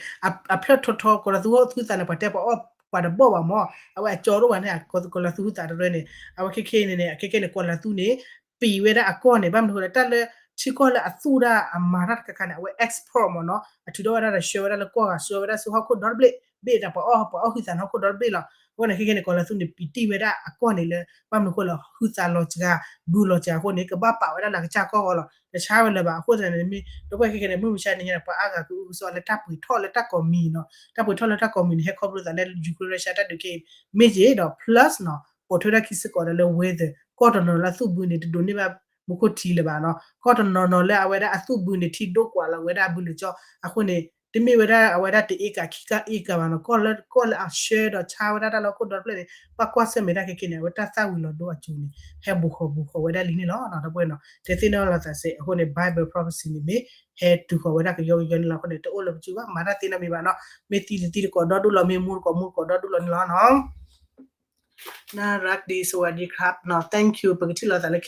အဖျၢၣ်ထီထီ ကီၤလၤသူဟုသးန့ၣ် ပှၤတဲပှၤအီၣ် ပှၤတဘီၣ်ဘၣ်မး, အဝဲအကၠီဒိၣ်ဘၣ်န့ၣ် ကီၤလၤသူဟုသးတရၢန့ၣ်, အဝဲခဲခဲန့ၣ်န့ၣ် အခဲခဲန့ၣ် ကီၤလၤသူန့ၣ် ပံာ်ဝဲဒၣ်အကီၢ်န့ၣ် ဘၣ်မနုၤဃိလဲၣ် တၢ်လၢထံကီၢ်လၢအသူၣ်ဒၣ်အမၤတၢ်တခါခါန့ၣ် အဝဲ export မးနီၤ, အထုးထီၣ်ဝဲဒၣ်ဒီးဆှၢဝဲဒၣ်လၢကီၢ်ဂၤ ဆှၢဝဲဒၣ်ဆူဟီၣ်ခိၣ်ဒီတဘ့ၣ်, ဘ့ၣ်တၢ်ပှၤအီၣ် ပှၤအီၣ်ဟုသးန့ၣ် ဟီၣ်ခိၣ်ဒီတဘ့ၣ်လီၤ. အဃိန့ၣ် ခဲခဲန့ၣ် ကီၤလၤသူန့ၣ် ပံာ်တံၢ်ဝဲဒၣ်အကီၢ်န့ၣ်လၢ ဘၣ်မနုၤဃိလဲၣ် ဟုသးလီၤစှၤ ဘူးလီၤစှၤအဃိန့ၣ် ကဘၣ်ပာ်ဝဲဒၣ်လၢအကစၢ်ကီၢ်ဂီၢ်လီၤ. တဆါဝဲလၢၤဘၣ်. အဃိသတးန့ၣ် မ့ၢ်ဒီပုၢ်ဝဲၢ်ခဲခဲန့ၣ် မုၢ်မဆါတနံၤညါန့ၣ် ပှၤအါဂၤကအုကစွါလၢတၢ်ပှ့ၤထီၣ်လၢတၢ်ကိးမံၤနီၤ, တၢ်ပှ့ၤထီၣ်လၢတၢ်ကိးမံၤန့ၣ် ဟဲခီဖျိသးလၢ Ukraine Russia တၢ်ဒုးက့ၤ မ့ၢ်က့ၤဒီး plus နီၤ ပိာ်ထွဲဒၣ်ခံစ့ၢ်ကီးဒီးလၢ weather ကီၢ်တနီၤနီၤလၢအသူၣ်ဘုန့ၣ် တဒိးန့ၢ်ဘၣ်မူခိၣ်ထံလၢၤဘၣ်နီၤ, ကီၢ်တနီၤနီၤလၢအဝဲဒၣ်အသူၣ်ဘုန့ၣ် ထံဒိၣ်ကွၢ်လီၤဝဲဒၣ်အဘုလၢာ်ကၠီ အဃိန့ၣ် တမ့ၢ်ဝဲဒၣ်အဝဲဒၣ်တအ့ကၤခံကၤအ့ကၤဘၣ်နီၤ, ကီၢ်လၢကီၢ်လၢအဆှၢဒီးဆါဝဲဒၣ်တၢ်လၢဟီၣ်ခိၣ်ဒီတဖျၢၣ်န့ၣ် ဘၣ်ကွၢ်ဆၢၣ်မဲာ်ဒၣ်ခဲခဲန့ၣ် အဝဲတၢ်သၣ်ဝံၤလီၤဒိအစိၤန့ၣ် ဟဲဘူးဃီၤဘူးဃီၤဝဲဒၣ်လံန့ၣ်လီၤ. ဒီပုၢ်ဝဲၢ်နီၤ တဲသ့ၣ်နီၣ်လီၤသးစဲး အဃိန့ၣ် Bible prophecy န့ၣ်မ့ၢ် ဟဲတုၤဃီၤဝဲဒၣ်ကယီကယီန့ၣ်လီၤ. အဃိန့ၣ် တအိၣ်လၢပစုဘၣ် မၤတၢ်သ့နီတမံၤဘၣ်နီၤ, မ့ၢ်သံတသံတကိးဒီဒူၣ်လီၤ, မ့ၢ်မူတကိးမူတကိးဒီဒူၣ်လီၤန့ၣ်လီၤနီၤ. Naradi စဝၤဒံခရၣ်နီၤ, thank you ပကထံၣ်လိာ်သးလၢ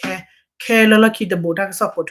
ခဲလၢာ်လီၢ်ခံတဘိးတၢ်ကစီၣ်ပိာ်